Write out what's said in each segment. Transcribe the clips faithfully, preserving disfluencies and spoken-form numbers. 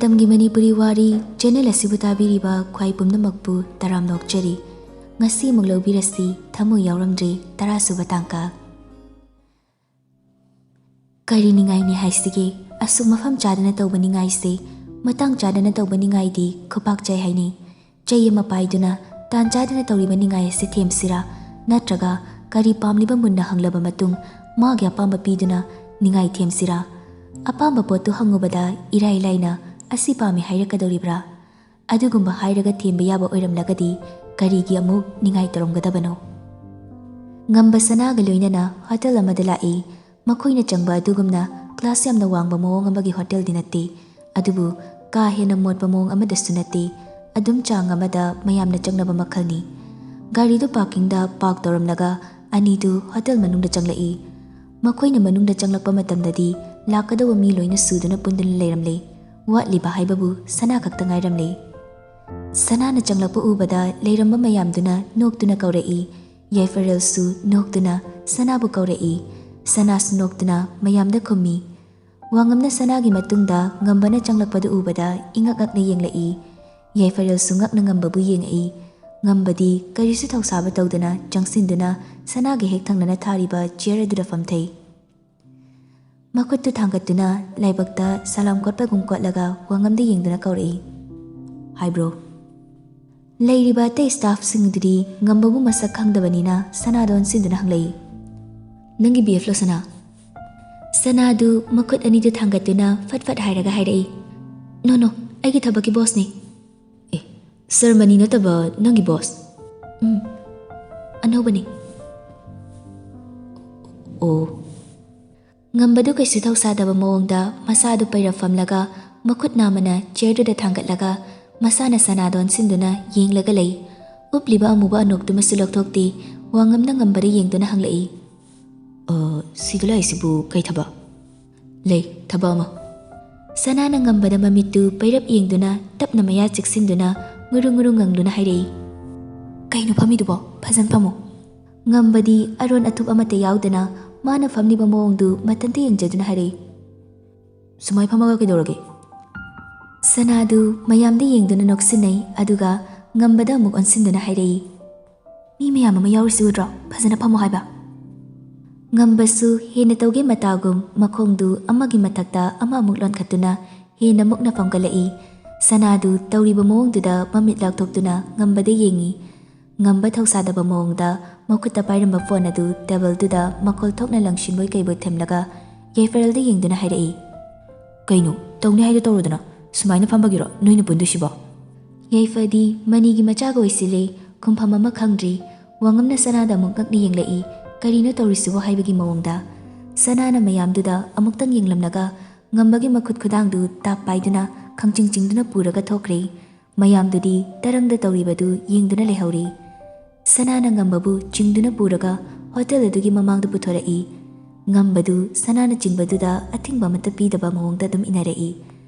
ꯃꯇꯝꯒꯤ ꯃꯅꯤꯄꯨꯔꯤ ꯋꯥꯔꯤ ꯆꯦꯅꯦꯜ ꯑꯁꯤꯕꯨ ꯇꯥꯕꯤꯔꯤꯕ ꯈ꯭ꯋꯥꯏ ꯄꯨꯝꯅꯃꯛꯄꯨ ꯇꯔꯥꯝꯅ ꯑꯣꯛꯆꯔꯤ꯫ ꯉꯁꯤ ꯑꯃꯨꯛ ꯂꯧꯕꯤꯔꯁꯤ, ꯊꯃꯣꯏ ꯌꯥꯎꯔꯝꯗ꯭ꯔꯦ, ꯇꯔꯥꯁꯨꯕ ꯇꯥꯡꯀꯛ꯫ ꯀꯔꯤ ꯅꯤꯡꯉꯥꯏꯅꯤ ꯍꯥꯏꯁꯤꯒꯦ? ꯑꯁꯨꯛ ꯃꯐꯝ ꯆꯥꯗꯅ ꯇꯧꯕ ꯅꯤꯡꯉꯥꯏꯁꯦ, ꯃꯇꯥꯡ ꯆꯥꯗꯅ ꯇꯧꯕ ꯅꯤꯡꯉꯥꯏꯗꯤ ꯈꯨꯄꯥꯛ ꯆꯥꯏ ꯍꯥꯏꯅꯩ꯫ ꯆꯩ ꯑꯃ ꯄꯥꯏꯗꯨꯅ, ꯇꯥꯟ ꯆꯥꯗꯅ ꯇꯧꯔꯤꯕ ꯅꯤꯡꯉꯥꯏ ꯑꯁꯤ ꯊꯦꯝꯁꯤꯔꯥ? ꯅꯠꯇ꯭ꯔꯒ ꯀꯔꯤ ꯄꯥꯝꯂꯤꯕ ꯃꯨꯟꯅ ꯍꯪꯂꯕ ꯃꯇꯨꯡ ꯃꯥꯒꯤ ꯑꯄꯥꯝꯕ ꯄꯤꯗꯨꯅ ꯅꯤꯡꯉꯥꯏ ꯊꯦꯝꯁꯤꯔꯥ? ꯑꯄꯥꯝꯕ ꯄꯣꯠꯇꯨ ꯍꯪꯉꯨꯕꯗ ꯏꯔꯥꯏ ꯂꯥꯏꯅ "ꯑꯁꯤ ꯄꯥꯝꯃꯤ" ꯍꯥꯏꯔꯛꯀꯗꯧꯔꯤꯕ꯭ꯔꯥ? ꯑꯗꯨꯒꯨꯝꯕ ꯍꯥꯏꯔꯒ ꯊꯦꯝꯕ ꯌꯥꯕ ꯑꯣꯏꯔꯝꯂꯒꯗꯤ ꯀꯔꯤꯒꯤ ꯑꯃꯨꯛ ꯅꯤꯡꯉꯥꯏ ꯇꯧꯔꯝꯒꯗꯕꯅꯣ? ꯉꯝꯕ ꯁꯅꯥꯒ ꯂꯣꯏꯅꯅ ꯍꯣꯇꯦꯜ ꯑꯃꯗ ꯂꯥꯛꯏ꯫ ꯃꯈꯣꯏꯅ ꯆꯪꯕ ꯑꯗꯨꯒꯨꯝꯅ ꯀ꯭ꯂꯥꯁ ꯌꯥꯝꯅ ꯋꯥꯡꯕ ꯃꯑꯣꯡ ꯑꯃꯒꯤ ꯍꯣꯇꯦꯜꯗꯤ ꯅꯠꯇꯦ, ꯑꯗꯨꯕꯨ ꯀꯥ ꯍꯦꯟꯅ ꯃꯣꯠꯄ ꯃꯑꯣꯡ ꯑꯃꯗꯁꯨ ꯅꯠꯇꯦ꯫ ꯑꯗꯨꯝ ꯆꯥꯡ ꯑꯃꯗ ꯃꯌꯥꯝꯅ ꯆꯪꯅꯕ ꯃꯈꯜꯅꯤ꯫ ꯒꯥꯔꯤꯗꯨ ꯄꯥꯔꯀꯤꯡꯗ ꯄꯥꯔꯛ ꯇꯧꯔꯝꯂꯒ ꯑꯅꯤꯗꯨ ꯍꯣꯇꯦꯜ ꯃꯅꯨꯡꯗ ꯆꯪꯂꯛꯏ꯫ ꯃꯈꯣꯏꯅ ꯃꯅꯨꯡꯗ ꯆꯪꯂꯛꯄ ꯃꯇꯝꯗꯗꯤ ꯂꯥꯛꯀꯗꯧꯕ ꯃꯤ ꯂꯣꯏꯅ ꯁꯨꯗꯨꯅ ꯄꯨꯟꯗꯨꯅ ꯂꯩꯔꯝꯂꯦ꯫ ꯋꯥꯠꯂꯤꯕ ꯍꯥꯏꯕꯕꯨ ꯁꯅꯥ ꯈꯛꯇ ꯉꯥꯏꯔꯝꯂꯦ꯫ ꯁꯅꯥꯅ ꯆꯪꯂꯛꯄ ꯎꯕꯗ ꯂꯩꯔꯝꯕ ꯃꯌꯥꯝꯗꯨꯅ ꯅꯣꯛꯇꯨꯅ ꯀꯧꯔꯛꯏ꯫ ꯌꯥꯏꯐꯔꯦꯜꯁꯨ ꯅꯣꯛꯇꯨꯅ ꯁꯅꯥꯕꯨ ꯀꯧꯔꯛꯏ꯫ ꯁꯅꯥꯁꯨ ꯅꯣꯛꯇꯨꯅ ꯃꯌꯥꯝꯗ ꯈꯨꯝꯃꯤ꯫ ꯋꯥꯉꯝꯅ ꯁꯅꯥꯒꯤ ꯃꯇꯨꯡꯗ ꯉꯝꯕꯅ ꯆꯪꯂꯛꯄꯗꯨ ꯎꯕꯗ ꯏꯉꯛ ꯉꯛꯅ ꯌꯦꯡꯂꯛꯏ꯫ ꯌꯥꯏꯐꯔꯦꯜꯁꯨ ꯉꯛꯅ ꯉꯝꯕꯕꯨ ꯌꯦꯡꯉꯛꯏ꯫ ꯉꯝꯕꯗꯤ ꯀꯔꯤꯁꯨ ꯊꯧꯁꯥꯕ ꯇꯧꯗꯅ ꯆꯪꯁꯤꯟꯗꯨꯅ ꯁꯅꯥꯒ ꯍꯦꯛ ꯊꯪꯅꯅ ꯊꯥꯔꯤꯕ ꯆꯤꯌꯔ ꯑꯗꯨꯗ ꯐꯝꯊꯩ꯫ ꯃꯈꯨꯠꯇꯨ ꯊꯥꯡꯒꯠꯇꯨꯅ ꯂꯥꯏꯕꯛꯇ ꯁꯂꯥꯝ ꯀꯣꯠꯄꯒꯨꯝ ꯀꯣꯠꯂꯒ ꯋꯥꯉꯝꯗ ꯌꯦꯡꯗꯨꯅ ꯀꯧꯔꯛꯏ, "ꯍꯥꯏꯕ꯭ꯔꯣ?" ꯂꯩꯔꯤꯕ ꯑꯇꯩ ꯁ꯭ꯇꯥꯐꯁꯤꯡꯗꯨꯗꯤ ꯉꯝꯕꯕꯨ ꯃꯁꯛ ꯈꯪꯗꯕꯅꯤꯅ ꯁꯅꯥꯗ ꯑꯣꯟꯁꯤꯟꯗꯨꯅ ꯍꯪꯂꯛꯏ, "ꯅꯪꯒꯤ ꯕꯤ ꯑꯦꯐꯂꯣ ꯁꯅꯥ?" ꯁꯅꯥꯗꯨ ꯃꯈꯨꯠ ꯑꯅꯤꯗꯨ ꯊꯥꯡꯒꯠꯇꯨꯅ ꯐꯠ ꯐꯠ ꯍꯥꯏꯔꯒ ꯍꯥꯏꯔꯛꯏ, "ꯅꯣ ꯅꯣ, ꯑꯩꯒꯤ ꯊꯕꯛꯀꯤ ꯕꯣꯁꯅꯤ꯫" "ꯑꯦ, ꯁꯔꯃꯅꯤ ꯅꯠꯇꯕ ꯅꯪꯒꯤ ꯕꯣꯁ?" "ꯎꯝ, ꯑꯅꯧꯕꯅꯤ꯫" "ꯑꯣ꯫" ꯉꯝꯕꯗꯨ ꯀꯩꯁꯨ ꯊꯧꯁꯥꯗꯕ ꯃꯑꯣꯡꯗ ꯃꯁꯥꯗꯨ ꯄꯩꯔꯞ ꯐꯝꯂꯒ ꯃꯈꯨꯠ ꯅꯥꯝꯃꯅ ꯆꯤꯌꯔꯗꯨꯗ ꯊꯥꯡꯒꯠꯂꯒ ꯃꯁꯥꯅ ꯁꯅꯥꯗ ꯑꯣꯟꯁꯤꯟꯗꯨꯅ ꯌꯦꯡꯂꯒ ꯂꯩ꯫ ꯎꯞꯂꯤꯕ ꯑꯃꯨꯕ ꯑꯅꯣꯛꯇꯨꯃꯁꯨ ꯂꯧꯊꯣꯛꯇꯦ꯫ ꯋꯥꯉꯝꯅ ꯉꯝꯕꯗ ꯌꯦꯡꯗꯨꯅ ꯍꯪꯂꯛꯏ, "ꯑ, ꯁꯤꯗ ꯂꯥꯛꯏꯁꯤꯕꯨ ꯀꯩ ꯊꯕꯛ?" "ꯂꯩ, ꯊꯕꯛ ꯑꯃ꯫" ꯁꯅꯥꯅ ꯉꯝꯕꯗ ꯃꯃꯤꯠꯇꯨ ꯄꯩꯔꯞ ꯌꯦꯡꯗꯨꯅ ꯇꯞꯅ ꯃꯌꯥ ꯆꯤꯛꯁꯤꯟꯗꯨꯅ ꯉꯨꯔꯨ ꯉꯨꯔꯨ ꯉꯪꯗꯨꯅ ꯍꯥꯏꯔꯛꯏ, "ꯀꯩꯅꯣ ꯐꯝꯃꯤꯗꯨꯕꯣ? ꯐꯖꯅ ꯐꯝꯃꯨ꯫" ꯉꯝꯕꯗꯤ ꯑꯔꯣꯟ ꯑꯊꯨꯞ ꯑꯃꯠꯇ ꯌꯥꯎꯗꯅ ꯃꯥꯅ ꯐꯝꯂꯤꯕ ꯃꯑꯣꯡꯗꯨ ꯃꯊꯟꯇ ꯌꯦꯡꯖꯗꯨꯅ ꯍꯥꯏꯔꯛꯏ, "ꯁꯨꯃꯥꯏ ꯐꯝꯃꯒ ꯀꯩꯗꯧꯔꯒꯦ?" ꯁꯅꯥꯗꯨ ꯃꯌꯥꯝꯗ ꯌꯦꯡꯗꯨꯅ ꯅꯣꯛꯁꯤꯟꯅꯩ, ꯑꯗꯨꯒ ꯉꯝꯕꯗ ꯑꯃꯨꯛ ꯑꯣꯟꯁꯤꯟꯗꯨꯅ ꯍꯥꯏꯔꯛꯏ, "ꯃꯤ ꯃꯌꯥꯝ ꯑꯃ ꯌꯥꯎꯔꯤꯁꯤ ꯎꯗ꯭ꯔꯣ? ꯐꯖꯅ ꯐꯝꯃꯣ ꯍꯥꯏꯕ꯫" ꯉꯝꯕꯁꯨ ꯍꯦꯟꯅ ꯇꯧꯒꯦ ꯃꯇꯥꯒꯨꯝ ꯃꯈꯣꯡꯗꯨ ꯑꯃꯒꯤ ꯃꯊꯛꯇ ꯑꯃ ꯑꯃꯨꯛ ꯂꯣꯟꯈꯠꯇꯨꯅ ꯍꯦꯟꯅ ꯃꯨꯛꯅ ꯐꯝꯒꯠꯂꯛꯏ꯫ ꯁꯅꯥꯗꯨ ꯇꯧꯔꯤꯕ ꯃꯑꯣꯡꯗꯨꯗ ꯃꯃꯤꯠ ꯂꯥꯎꯊꯣꯛꯇꯨꯅ ꯉꯝꯕꯗ ꯌꯦꯡꯏ꯫ ꯉꯝꯕ ꯊꯧꯁꯥꯗꯕ ꯃꯑꯣꯡꯗ ꯃꯈꯨꯠꯇ ꯄꯥꯏꯔꯝꯕ ꯐꯣꯟ ꯑꯗꯨ ꯇꯦꯕꯜꯗꯨꯗ ꯃꯈꯣꯜ ꯊꯣꯛꯅ ꯂꯪꯁꯤꯟꯕꯣꯏ ꯀꯩꯕꯣꯏ ꯊꯝꯂꯒ ꯌꯥꯏꯐꯔꯦꯜꯗ ꯌꯦꯡꯗꯨꯅ ꯍꯥꯏꯔꯛꯏ, "ꯀꯩꯅꯣ, ꯇꯧꯅꯤ ꯍꯥꯏꯗꯣ ꯇꯧꯔꯣꯗꯅ, ꯁꯨꯃꯥꯏꯅ ꯐꯝꯕꯒꯤꯔꯣ ꯅꯣꯏꯅ ꯄꯨꯟꯗꯣꯏꯁꯤꯕꯣ?" ꯌꯥꯏꯐꯗꯤ ꯃꯅꯤꯒꯤ ꯃꯆꯥꯒ ꯑꯣꯏꯁꯤꯜꯂꯦ, ꯈꯨꯝꯐꯝ ꯑꯃ ꯈꯪꯗ꯭ꯔꯤ꯫ ꯋꯥꯉꯝꯅ ꯁꯅꯥꯗ ꯑꯃꯨꯛ ꯉꯛꯅ ꯌꯦꯡꯂꯛꯏ, ꯀꯔꯤꯅꯣ ꯇꯧꯔꯤꯁꯤꯕꯣ ꯍꯥꯏꯕꯒꯤ ꯃꯑꯣꯡꯗ꯫ ꯁꯅꯥꯅ ꯃꯌꯥꯝꯗꯨꯗ ꯑꯃꯨꯛꯇꯪ ꯌꯦꯡꯂꯝꯂꯒ ꯉꯝꯕꯒꯤ ꯃꯈꯨꯠ ꯈꯨꯗꯥꯡꯗꯨ ꯇꯥꯞ ꯄꯥꯏꯗꯨꯅ ꯈꯪꯆꯤꯡ ꯆꯤꯡꯗꯨꯅ ꯄꯨꯔꯒ ꯊꯣꯛꯈ꯭ꯔꯦ꯫ ꯃꯌꯥꯝꯗꯨꯗꯤ ꯇꯔꯪꯗ ꯇꯧꯔꯤꯕꯗꯨ ꯌꯦꯡꯗꯨꯅ ꯂꯩꯍꯧꯔꯤ꯫ ꯁꯅꯥꯅ ꯉꯝꯕꯕꯨ ꯆꯤꯡꯗꯨꯅ ꯄꯨꯔꯒ ꯍꯣꯇꯦꯜ ꯑꯗꯨꯒꯤ ꯃꯃꯥꯡꯗ ꯄꯨꯊꯣꯔꯛꯏ꯫ ꯉꯝꯕꯗꯨ ꯁꯅꯥꯅ ꯆꯤꯡꯕꯗꯨꯗ ꯑꯊꯤꯡꯕ ꯑꯃꯠꯇ ꯄꯤꯗꯕ ꯃꯑꯣꯡꯗ ꯑꯗꯨꯝ ꯏꯟꯅꯔꯛꯏ꯫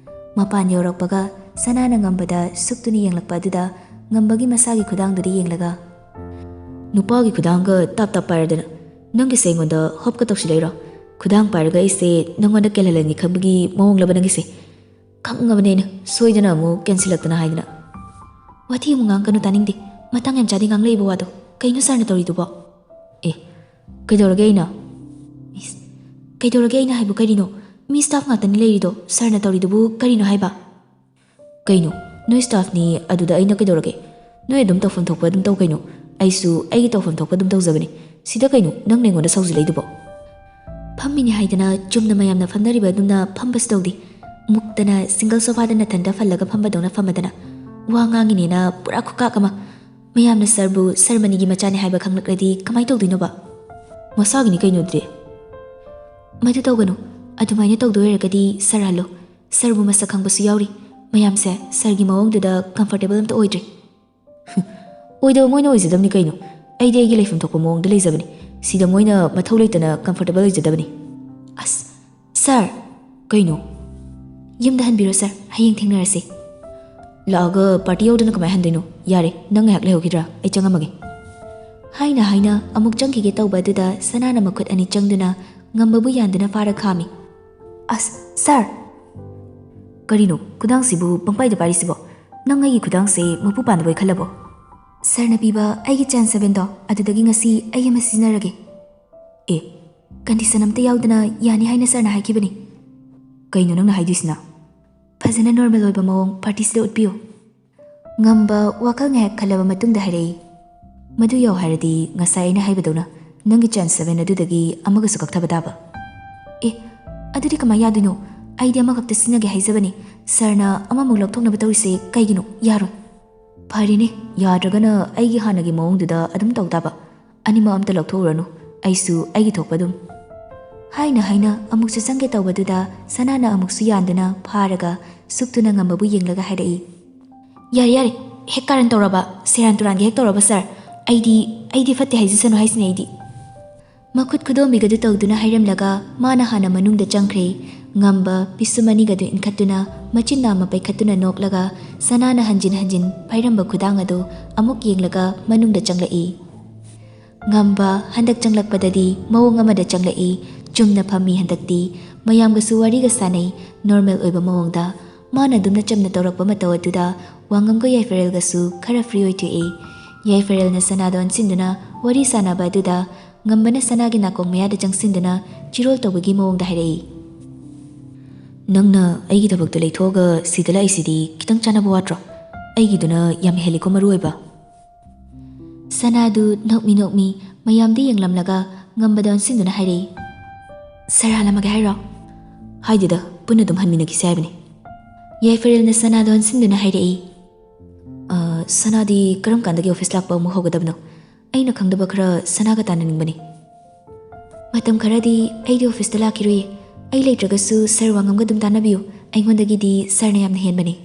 ꯃꯄꯥꯟ ꯌꯧꯔꯛꯄꯒ ꯁꯅꯥꯅ ꯉꯝꯕꯗ ꯁꯨꯛꯇꯨꯅ ꯌꯦꯡꯂꯛꯄ ꯑꯗꯨꯗ ꯉꯝꯕꯒꯤ ꯃꯁꯥꯒꯤ ꯈꯨꯗꯥꯡꯗꯨꯗ ꯌꯦꯡꯂꯒ, "ꯅꯨꯄꯥꯒꯤ ꯈꯨꯗꯥꯡꯒ ꯇꯥꯞ ꯇꯥꯞ ꯄꯥꯏꯔꯗꯅ ꯅꯪꯒꯤꯁꯦ ꯑꯩꯉꯣꯟꯗ ꯍꯣꯞꯀ ꯇꯧꯁꯤꯜꯂꯛꯏꯔꯣ? ꯈꯨꯗꯥꯡ ꯄꯥꯏꯔꯒ ꯑꯩꯁꯦ ꯅꯪꯉꯣꯟꯗ ꯀꯦꯜꯍꯜꯂꯅꯤ ꯈꯟꯕꯒꯤ ꯃꯑꯣꯡꯂꯕ ꯅꯪꯒꯤꯁꯦ? ꯈꯪꯉꯕꯅꯦ ꯑꯩꯅ, ꯁꯣꯏꯗꯅ ꯑꯃꯨꯛ ꯀꯦꯟꯁꯤꯜꯂꯛꯇꯅ ꯍꯥꯏꯗꯅ꯫" "ꯋꯥꯊꯤ ꯑꯃꯨꯛ ꯉꯥꯡꯒꯅꯨ, ꯇꯥꯅꯤꯡꯗꯦ꯫ ꯃꯇꯥꯡ ꯌꯥꯝ ꯆꯥꯗꯦ ꯉꯥꯡꯂꯛꯏꯕ ꯋꯥꯗꯣ꯫ ꯀꯩꯅꯣ ꯁꯥꯔꯅ ꯇꯧꯔꯤꯗꯨꯕꯣ?" "ꯑꯦ, ꯀꯩꯗꯧꯔꯒꯦ ꯑꯩꯅ?" "ꯏꯁ, ꯀꯩꯗꯧꯔꯒꯦ ꯑꯩꯅ ꯍꯥꯏꯕꯨ ꯀꯔꯤꯅꯣ? ꯃꯤ ꯁ꯭ꯇꯥꯐ ꯉꯥꯛꯇꯅꯤ ꯂꯩꯔꯤꯗꯣ, ꯁꯥꯔꯅ ꯇꯧꯔꯤꯗꯨꯕꯨ ꯀꯔꯤꯅꯣ ꯍꯥꯏꯕ?" "ꯀꯩꯅꯣ, ꯅꯣꯏ ꯁ꯭ꯇꯥꯐꯅꯤ ꯑꯗꯨꯗ ꯑꯩꯅ ꯀꯩꯗꯧꯔꯒꯦ? ꯅꯣꯏ ꯑꯗꯨꯝ ꯇꯧꯐꯝ ꯊꯣꯛꯄ ꯑꯗꯨꯝ ꯇꯧ ꯀꯩꯅꯣ꯫ ꯑꯩꯁꯨ ꯑꯩꯒꯤ ꯇꯧꯐꯝ ꯊꯣꯛꯄ ꯑꯗꯨꯝ ꯇꯧꯖꯕꯅꯤ꯫ ꯁꯤꯗ ꯀꯩꯅꯣ ꯅꯪꯅ ꯑꯩꯉꯣꯟꯗ ꯁꯥꯎꯖꯤꯜꯂꯛꯏꯗꯨꯕꯣ?" "ꯐꯝꯃꯤꯅꯤ ꯍꯥꯏꯗꯅ ꯆꯨꯝꯅ ꯃꯌꯥꯝꯅ ꯐꯝꯅꯔꯤꯕ ꯑꯗꯨꯝꯅ ꯐꯝꯕꯁꯨ ꯇꯧꯗꯦ꯫ ꯃꯨꯛꯇꯅ ꯁꯤꯡꯒꯜ ꯁꯣꯐꯥꯗ ꯅꯊꯟꯗ ꯐꯜꯂꯒ ꯐꯝꯕꯗꯧꯅ ꯐꯝꯃꯗꯅ꯫ ꯋꯥ ꯉꯥꯡꯉꯤꯅꯦꯅ ꯄꯨꯔꯥ ꯈꯨꯀꯥꯛ ꯑꯃ꯫ ꯃꯌꯥꯝꯅ ꯁꯥꯔꯕꯨ ꯁꯥꯔ ꯃꯅꯤꯒꯤ ꯃꯆꯥꯅꯤ ꯍꯥꯏꯕ ꯈꯪꯂꯛꯂꯗꯤ ꯀꯃꯥꯏ ꯇꯧꯗꯣꯏꯅꯣꯕ?" "ꯃꯁꯥꯒꯤꯅꯤ ꯀꯩꯅꯣ ꯑꯗꯨꯗꯤ꯫" "ꯃꯗꯨ ꯇꯧꯒꯅꯨ꯫ ꯑꯗꯨꯃꯥꯏꯅ ꯇꯧꯗꯣꯏ ꯑꯣꯏꯔꯒꯗꯤ ꯁꯥꯔ ꯍꯜꯂꯣ꯫ ꯁꯥꯔꯕꯨ ꯃꯁꯛ ꯈꯪꯕꯁꯨ ꯌꯥꯎꯔꯤ꯫ ꯃꯌꯥꯝꯁꯦ ꯁꯥꯔꯒꯤ ꯃꯑꯣꯡꯗꯨꯗ ꯀꯝꯐꯣꯔꯇꯦꯕꯜ ꯑꯝꯇ ꯑꯣꯏꯗ꯭ꯔꯤ꯫" "ꯑꯣꯏꯗꯕ ꯃꯣꯏꯅ ꯑꯣꯏꯖꯗꯕꯅꯤ ꯀꯩꯅꯣ꯫ ꯑꯩꯗꯤ ꯑꯩꯒꯤ ꯂꯩꯐꯝ ꯊꯣꯛꯄ ꯃꯑꯣꯡꯗ ꯂꯩꯖꯕꯅꯤ꯫ ꯁꯤꯗ ꯃꯣꯏꯅ ꯃꯊꯧ ꯂꯩꯇꯅ ꯀꯝꯐꯣꯔꯇꯦꯕꯜ ꯑꯣꯏꯖꯗꯕꯅꯤ꯫" "ꯑꯁ, ꯁꯥꯔ!" "ꯀꯩꯅꯣ?" "ꯌꯨꯝꯗ ꯍꯟꯕꯤꯔꯣ ꯁꯥꯔ, ꯍꯌꯦꯡ ꯊꯦꯡꯅꯔꯁꯤ꯫" "ꯂꯥꯛꯑꯒ ꯄꯥꯔꯇꯤ ꯌꯥꯎꯗꯅ ꯀꯃꯥꯏꯅ ꯍꯟꯗꯣꯏꯅꯣ? ꯌꯥꯔꯦ, ꯅꯪ ꯉꯥꯏꯍꯥꯛ ꯂꯩꯍꯧꯈꯤꯗ꯭ꯔꯥ? ꯑꯩ ꯆꯪꯉꯝꯃꯒꯦ꯫" ꯍꯥꯏꯅ ꯍꯥꯏꯅ ꯑꯃꯨꯛ ꯆꯪꯈꯤꯒꯦ ꯇꯧꯕ ꯑꯗꯨꯗ ꯁꯅꯥꯅ ꯃꯈꯨꯠ ꯑꯅꯤ ꯆꯪꯗꯨꯅ ꯉꯝꯕꯕꯨ ꯌꯥꯟꯗꯨꯅ ꯐꯥꯔ ꯈꯥꯝꯃꯤ꯫ "ꯑꯁ, ꯁꯥꯔ!" ꯀꯔꯤꯅꯣ ꯈꯨꯗꯥꯡꯁꯤꯕꯨ ꯄꯪꯄꯥꯏꯗ ꯄꯥꯏꯔꯤꯁꯤꯕꯣ? ꯅꯪ ꯑꯩꯒꯤ ꯈꯨꯗꯥꯡꯁꯦ ꯃꯄꯨ ꯄꯥꯟꯗꯕꯣꯏ ꯈꯜꯂꯕꯣ? ꯁꯥꯔꯅ ꯄꯤꯕ ꯑꯩꯒꯤ ꯆꯥꯟꯁ ꯁꯚꯦꯟꯗꯣ, ꯑꯗꯨꯗꯒꯤ ꯉꯁꯤ ꯑꯩ ꯑꯃ ꯁꯤꯖꯤꯟꯅꯔꯒꯦ꯫ ꯑꯦ, ꯀꯟꯗꯤꯁꯟ ꯑꯝꯇ ꯌꯥꯎꯗꯅ ꯌꯥꯅꯤ ꯍꯥꯏꯅ ꯁꯥꯔꯅ ꯍꯥꯏꯈꯤꯕꯅꯤ꯫ ꯀꯩꯅꯣ ꯅꯪꯅ ꯍꯥꯏꯗꯣꯏꯁꯤꯅ? ꯐꯖꯅ ꯅꯣꯔꯃꯦꯜ ꯑꯣꯏꯕ ꯃꯑꯣꯡ ꯄꯥꯔꯇꯤꯁꯤꯗ ꯎꯠꯄꯤꯌꯨ꯫ ꯉꯝꯕ ꯋꯥꯈꯜ ꯉꯥꯏꯍꯥꯛ ꯈꯜꯂꯕ ꯃꯇꯨꯡꯗ ꯍꯥꯏꯔꯛꯏ, "ꯃꯗꯨ ꯌꯥꯎ ꯍꯥꯏꯔꯗꯤ ꯉꯁꯥꯏ ꯑꯩꯅ ꯍꯥꯏꯕꯗꯧꯅ ꯅꯪꯒꯤ ꯆꯥꯟꯁ ꯁꯚꯦꯟ ꯑꯗꯨꯗꯒꯤ ꯑꯃꯒꯁꯨ ꯀꯛꯊꯕ ꯇꯥꯕ꯫" "ꯑꯦ, ꯑꯗꯨꯗꯤ ꯀꯃꯥꯏꯅ ꯌꯥꯗꯣꯏꯅꯣ? ꯑꯩꯗꯤ ꯑꯃꯈꯛꯇ ꯁꯤꯖꯤꯟꯅꯒꯦ ꯍꯥꯏꯖꯕꯅꯤ꯫ ꯁꯥꯔꯅ ꯑꯃꯃꯨꯛ ꯂꯧꯊꯣꯛꯅꯕ ꯇꯧꯔꯤꯁꯦ ꯀꯩꯒꯤꯅꯣ? ꯌꯥꯔꯣꯏ꯫" "ꯐꯔꯦꯅꯦ, ꯌꯥꯗ꯭ꯔꯒꯅ ꯑꯩꯒꯤ ꯍꯥꯟꯅꯒꯤ ꯃꯑꯣꯡꯗꯨꯗ ꯑꯗꯨꯝ ꯇꯧ ꯇꯥꯕ꯫ ꯑꯅꯤꯃꯛ ꯑꯝꯇ ꯂꯧꯊꯣꯛꯎꯔꯅꯨ, ꯑꯩꯁꯨ ꯑꯩꯒꯤ ꯊꯣꯛꯄ ꯑꯗꯨꯝ꯫" ꯍꯥꯏꯅ ꯍꯥꯏꯅ ꯑꯃꯨꯛꯁꯨ ꯆꯪꯒꯦ ꯇꯧꯕꯗꯨꯗ ꯁꯅꯥꯅ ꯑꯃꯨꯛꯁꯨ ꯌꯥꯟꯗꯨꯅ ꯐꯥꯔꯒ ꯁꯨꯛꯇꯨꯅ ꯉꯝꯕꯕꯨ ꯌꯦꯡꯂꯒ ꯍꯥꯏꯔꯛꯏ, "ꯌꯥꯔꯦ ꯌꯥꯔꯦ, ꯍꯦꯛ ꯀꯥꯔꯟ ꯇꯧꯔꯕ, ꯁꯦꯔꯥꯟ ꯇꯨꯔꯥꯟꯒ ꯍꯦꯛ ꯇꯧꯔꯕ ꯁꯥꯔ꯫ ꯑꯩꯗꯤ, ꯑꯩꯗꯤ ꯐꯠꯇꯦ ꯍꯥꯏꯖꯁꯅꯨ ꯍꯥꯏꯁꯤꯅꯦ ꯑꯩꯗꯤ꯫" ꯃꯈꯨꯠ ꯈꯨꯗꯣꯝꯕꯤꯒꯗꯨ ꯇꯧꯗꯨꯅ ꯍꯥꯏꯔꯝꯂꯒ ꯃꯥꯅ ꯍꯥꯟꯅ ꯃꯅꯨꯡꯗ ꯆꯪꯈ꯭ꯔꯦ꯫ ꯉꯝꯕ ꯄꯤꯁꯨꯝ ꯑꯅꯤꯒꯗꯨ ꯏꯟꯈꯠꯇꯨꯅ ꯃꯆꯤꯟ ꯅꯥꯝꯃ ꯄꯩꯈꯠꯇꯨꯅ ꯅꯣꯛꯂꯒ ꯁꯅꯥꯅ ꯍꯟꯖꯤꯟ ꯍꯟꯖꯤꯟ ꯄꯥꯏꯔꯝꯕ ꯈꯨꯗꯥꯡ ꯑꯗꯨ ꯑꯃꯨꯛ ꯌꯦꯡꯂꯒ ꯃꯅꯨꯡꯗ ꯆꯪꯂꯛꯏ꯫ ꯉꯝꯕ ꯍꯟꯗꯛ ꯆꯪꯂꯛꯄꯗꯗꯤ ꯃꯑꯣꯡ ꯑꯃꯗ ꯆꯪꯂꯛꯏ꯫ ꯆꯨꯝꯅ ꯐꯝꯃꯤ ꯍꯟꯗꯛꯇꯤ꯫ ꯃꯌꯥꯝꯒꯁꯨ ꯋꯥꯔꯤꯒ ꯁꯥꯟꯅꯩ, ꯅꯣꯔꯃꯦꯜ ꯑꯣꯏꯕ ꯃꯑꯣꯡꯗ꯫ ꯃꯥꯅ ꯑꯗꯨꯝꯅ ꯆꯝꯅ ꯇꯧꯔꯛꯄ ꯃꯇꯧ ꯑꯗꯨꯗ ꯋꯥꯉꯝꯒ ꯌꯥꯏꯐꯔꯦꯜꯒꯁꯨ ꯈꯔ ꯐ꯭ꯔꯤ ꯑꯣꯏꯊꯣꯛꯏ꯫ ꯌꯥꯏꯐꯔꯦꯜꯅ ꯁꯅꯥꯗ ꯑꯣꯟꯁꯤꯟꯗꯨꯅ ꯋꯥꯔꯤ ꯁꯥꯟꯅꯕ ꯑꯗꯨꯗ ꯉꯝꯕꯅ ꯁꯅꯥꯒꯤ ꯅꯥꯀꯣꯡ ꯃꯌꯥꯗ ꯆꯪꯁꯤꯟꯗꯨꯅ ꯆꯤꯔꯣꯜ ꯇꯧꯕꯒꯤ ꯃꯑꯣꯡꯗ ꯍꯥꯏꯔꯛꯏ, "ꯅꯪꯅ ꯑꯩꯒꯤ ꯊꯕꯛꯇ ꯂꯩꯊꯣꯛꯑꯒ ꯁꯤꯗ ꯂꯥꯛꯏꯁꯤꯗꯤ ꯈꯤꯇꯪ ꯆꯥꯟꯅꯕ ꯋꯥꯠꯇ꯭ꯔꯣ? ꯑꯩꯒꯤꯗꯨꯅ ꯌꯥꯝ ꯍꯦꯜꯂꯤꯀꯣ ꯃꯔꯨ ꯑꯣꯏꯕ꯫" ꯁꯅꯥꯗꯨ ꯅꯣꯛꯃꯤ ꯅꯣꯛꯃꯤ ꯃꯌꯥꯝꯗ ꯌꯦꯡꯂꯝꯂꯒ ꯉꯝꯕꯗ ꯑꯣꯟꯁꯤꯟꯗꯨꯅ ꯍꯥꯏꯔꯛꯏ, "ꯁꯥꯔ ꯍꯜꯂꯝꯃꯒꯦ ꯍꯥꯏꯔꯣ?" "ꯍꯥꯏꯗꯦꯗ, ꯄꯨꯟꯅ ꯑꯗꯨꯝ ꯍꯟꯃꯤꯟꯅꯈꯤꯁꯦ ꯍꯥꯏꯕꯅꯤ꯫" ꯌꯥꯏꯐꯔꯦꯜꯅ ꯁꯅꯥꯗ ꯑꯣꯟꯁꯤꯟꯗꯨꯅ ꯍꯥꯏꯔꯛꯏ, "ꯑ, ꯁꯅꯥꯗꯤ ꯀꯔꯝ ꯀꯥꯟꯗꯒꯤ ꯑꯣꯐꯤꯁ ꯂꯥꯛꯄ ꯑꯃꯨꯛ ꯍꯧꯒꯗꯕꯅꯣ? ꯑꯩꯅ ꯈꯪꯗꯕ ꯈꯔ ꯁꯅꯥꯒ ꯇꯥꯟꯅꯅꯤꯡꯕꯅꯤ꯫" "ꯃꯇꯝ ꯈꯔꯗꯤ ꯑꯩꯗꯤ ꯑꯣꯐꯤꯁꯇ ꯂꯥꯛꯈꯤꯔꯣꯏꯌꯦ꯫ ꯑꯩ ꯂꯩꯇ꯭ꯔꯒꯁꯨ ꯁꯥꯔ ꯋꯥꯉꯝꯒ ꯑꯗꯨꯝ ꯇꯥꯟꯅꯕꯤꯌꯨ꯫ ꯑꯩꯉꯣꯟꯗꯒꯤꯗꯤ ꯁꯥꯔꯅ ꯌꯥꯝꯅ ꯍꯦꯟꯕꯅꯤ꯫"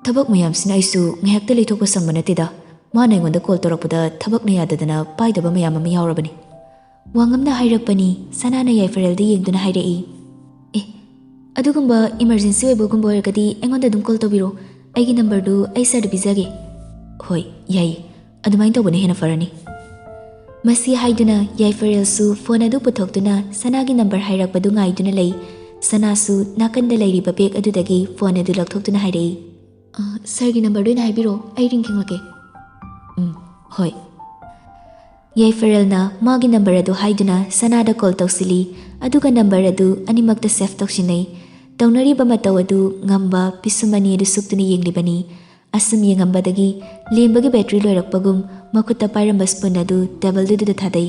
"ꯊꯕꯛ ꯃꯌꯥꯝꯁꯤꯅ ꯑꯩꯁꯨ ꯉꯥꯏꯍꯥꯛꯇ ꯂꯩꯊꯣꯛꯄ ꯁꯪꯕ ꯅꯠꯇꯦꯗ꯫ ꯃꯥꯅ ꯑꯩꯉꯣꯟꯗ ꯀꯣꯜ ꯇꯧꯔꯛꯄꯗ ꯊꯕꯛꯅ ꯌꯥꯗꯗꯅ ꯄꯥꯏꯗꯕ ꯃꯌꯥꯝ ꯑꯃ ꯌꯥꯎꯔꯕꯅꯤ꯫" ꯋꯥꯉꯝꯅ ꯍꯥꯏꯔꯛꯄꯅꯤ꯫ ꯁꯅꯥꯅ ꯌꯥꯏꯐꯔꯦꯜꯗ ꯌꯦꯡꯗꯨꯅ ꯍꯥꯏꯔꯛꯏ, "ꯑꯦ, ꯑꯗꯨꯒꯨꯝꯕ ꯏꯃꯔꯖꯦꯟꯁꯤ ꯑꯣꯏꯕꯒꯨꯝꯕ ꯑꯣꯏꯔꯒꯗꯤ ꯑꯩꯉꯣꯟꯗ ꯑꯗꯨꯝ ꯀꯣꯜ ꯇꯧꯕꯤꯔꯣ꯫ ꯑꯩꯒꯤ ꯅꯝꯕꯔꯗꯨ ꯑꯩ ꯁꯥꯔꯗ ꯄꯤꯖꯒꯦ꯫" "ꯍꯣꯏ, ꯌꯥꯏꯌꯦ꯫ ꯑꯗꯨꯃꯥꯏꯅ ꯇꯧꯕꯅ ꯍꯦꯟꯅ ꯐꯔꯅꯤ꯫" ꯃꯁꯤ ꯍꯥꯏꯗꯨꯅ ꯌꯥꯏꯐꯔꯦꯜꯁꯨ ꯐꯣꯟ ꯑꯗꯨ ꯄꯨꯊꯣꯛꯇꯨꯅ ꯁꯅꯥꯒꯤ ꯅꯝꯕꯔ ꯍꯥꯏꯔꯛꯄꯗꯨ ꯉꯥꯏꯗꯨꯅ ꯂꯩ꯫ ꯁꯅꯥꯁꯨ ꯅꯥꯀꯟꯗ ꯂꯩꯔꯤꯕ ꯕꯦꯒ ꯑꯗꯨꯗꯒꯤ ꯐꯣꯟ ꯑꯗꯨ ꯂꯧꯊꯣꯛꯇꯨꯅ ꯍꯥꯏꯔꯛꯏ, "ꯑ, ꯁꯥꯔꯒꯤ ꯅꯝꯕꯔꯗꯨ ꯑꯩꯅ ꯍꯥꯏꯕꯤꯔꯣ, ꯑꯩ ꯔꯤꯡ ꯈꯤꯡꯂꯛꯀꯦ꯫" "ꯎꯝ, ꯍꯣꯏ꯫" ꯌꯥꯏꯐꯔꯦꯜꯅ ꯃꯥꯒꯤ ꯅꯝꯕꯔ ꯑꯗꯨ ꯍꯥꯏꯗꯨꯅ ꯁꯅꯥꯗ ꯀꯣꯜ ꯇꯧꯁꯤꯜꯂꯤ, ꯑꯗꯨꯒ ꯅꯝꯕꯔ ꯑꯗꯨ ꯑꯅꯤꯃꯛꯇ ꯁꯦꯚ ꯇꯧꯁꯤꯟꯅꯩ꯫ ꯇꯧꯅꯔꯤꯕ ꯃꯇꯧ ꯑꯗꯨ ꯉꯝꯕ ꯄꯤꯁꯨꯝ ꯑꯅꯤ ꯑꯗꯨ ꯁꯨꯛꯇꯨꯅ ꯌꯦꯡꯂꯤꯕꯅꯤ꯫ ꯑꯁꯨꯝ ꯌꯦꯡꯉꯝꯕꯗꯒꯤ ꯂꯦꯝꯕꯒꯤ ꯕꯦꯇ꯭ꯔꯤ ꯂꯣꯏꯔꯛꯄꯒꯨꯝ ꯃꯈꯨꯠꯇ ꯄꯥꯏꯔꯝꯕ ꯁ꯭ꯄꯨꯟ ꯑꯗꯨ ꯇꯦꯕꯜꯗꯨꯗ ꯊꯥꯗꯩ꯫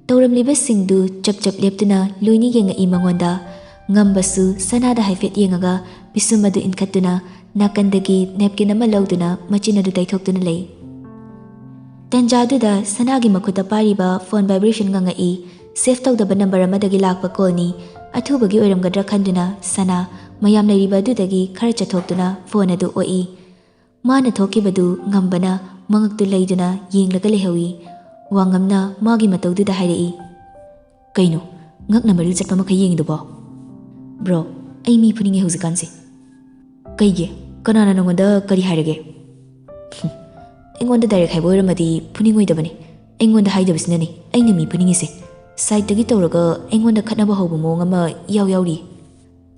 ꯇꯧꯔꯝꯂꯤꯕꯁꯤꯡꯗꯨ ꯆꯞ ꯆꯞ ꯂꯦꯞꯇꯨꯅ ꯂꯣꯏꯅ ꯌꯦꯡꯉꯛꯏ ꯃꯉꯣꯟꯗ꯫ ꯉꯝꯕꯁꯨ ꯁꯅꯥꯗ ꯍꯥꯏꯐꯦꯠ ꯌꯦꯡꯉꯒ ꯄꯤꯁꯨꯝ ꯑꯗꯨ ꯏꯟꯈꯠꯇꯨꯅ ꯅꯥꯀꯟꯗꯒꯤ ꯅꯦꯞꯀꯤꯟ ꯑꯃ ꯂꯧꯗꯨꯅ ꯃꯆꯤꯟ ꯑꯗꯨ ꯇꯩꯊꯣꯛꯇꯨꯅ ꯂꯩ꯫ ꯇꯟꯖꯥꯗꯨꯗ ꯁꯅꯥꯒꯤ ꯃꯈꯨꯠꯇ ꯄꯥꯏꯔꯤꯕ ꯐꯣꯟ ꯚꯥꯏꯕ꯭ꯔꯦꯁꯟ ꯉꯪꯉꯛꯏ꯫ ꯁꯦꯚ ꯇꯧꯗꯕ ꯅꯝꯕꯔ ꯑꯃꯗꯒꯤ ꯂꯥꯛꯄ ꯀꯣꯜꯅꯤ꯫ ꯑꯊꯨꯕꯒꯤ ꯑꯣꯏꯔꯝꯒꯗ꯭ꯔꯥ ꯈꯟꯗꯨꯅ ꯁꯅꯥ ꯃꯌꯥꯝ ꯂꯩꯔꯤꯕ ꯑꯗꯨꯗꯒꯤ ꯈꯔ ꯆꯠꯊꯣꯛꯇꯨꯅ ꯐꯣꯟ ꯑꯗꯨ ꯑꯣꯛꯏ꯫ ꯃꯥꯅ ꯊꯣꯛꯈꯤꯕꯗꯨ ꯉꯝꯕꯅ ꯃꯉꯛꯇꯨ ꯂꯩꯗꯨꯅ ꯌꯦꯡꯂꯒ ꯂꯩꯍꯧꯏ꯫ ꯋꯥꯉꯝꯅ ꯃꯥꯒꯤ ꯃꯇꯧꯗꯨꯗ ꯍꯥꯏꯔꯛꯏ, "ꯀꯩꯅꯣ, ꯉꯛꯅ ꯃꯔꯤꯜ ꯆꯠꯄ ꯃꯈꯩ ꯌꯦꯡꯉꯤꯗꯨꯕꯣ?" "ꯕ꯭ꯔꯣ, ꯑꯩ ꯃꯤ ꯐꯨꯅꯤꯡꯉꯦ ꯍꯧꯖꯤꯛꯀꯥꯟꯁꯦ꯫" "ꯀꯩꯒꯤ? ꯀꯅꯥꯅ ꯅꯉꯣꯟꯗ ꯀꯔꯤ ꯍꯥꯏꯔꯒꯦ?" "ꯍꯨꯝ, ꯑꯩꯉꯣꯟꯗ ꯗꯥꯏꯔꯦꯛ ꯍꯥꯏꯕ ꯑꯣꯏꯔꯝꯃꯗꯤ ꯐꯨꯅꯤꯡꯉꯣꯏꯗꯕꯅꯤ꯫ ꯑꯩꯉꯣꯟꯗ ꯍꯥꯏꯗꯕꯁꯤꯅꯅꯤ ꯑꯩꯅ ꯃꯤ ꯐꯨꯅꯤꯡꯉꯤꯁꯦ꯫ ꯁꯥꯏꯠꯇꯒꯤ ꯇꯧꯔꯒ ꯑꯩꯉꯣꯟꯗ ꯈꯠꯅꯕ ꯍꯧꯕ ꯃꯑꯣꯡ ꯑꯃ ꯏꯌꯥꯎ ꯌꯥꯎꯔꯤ꯫"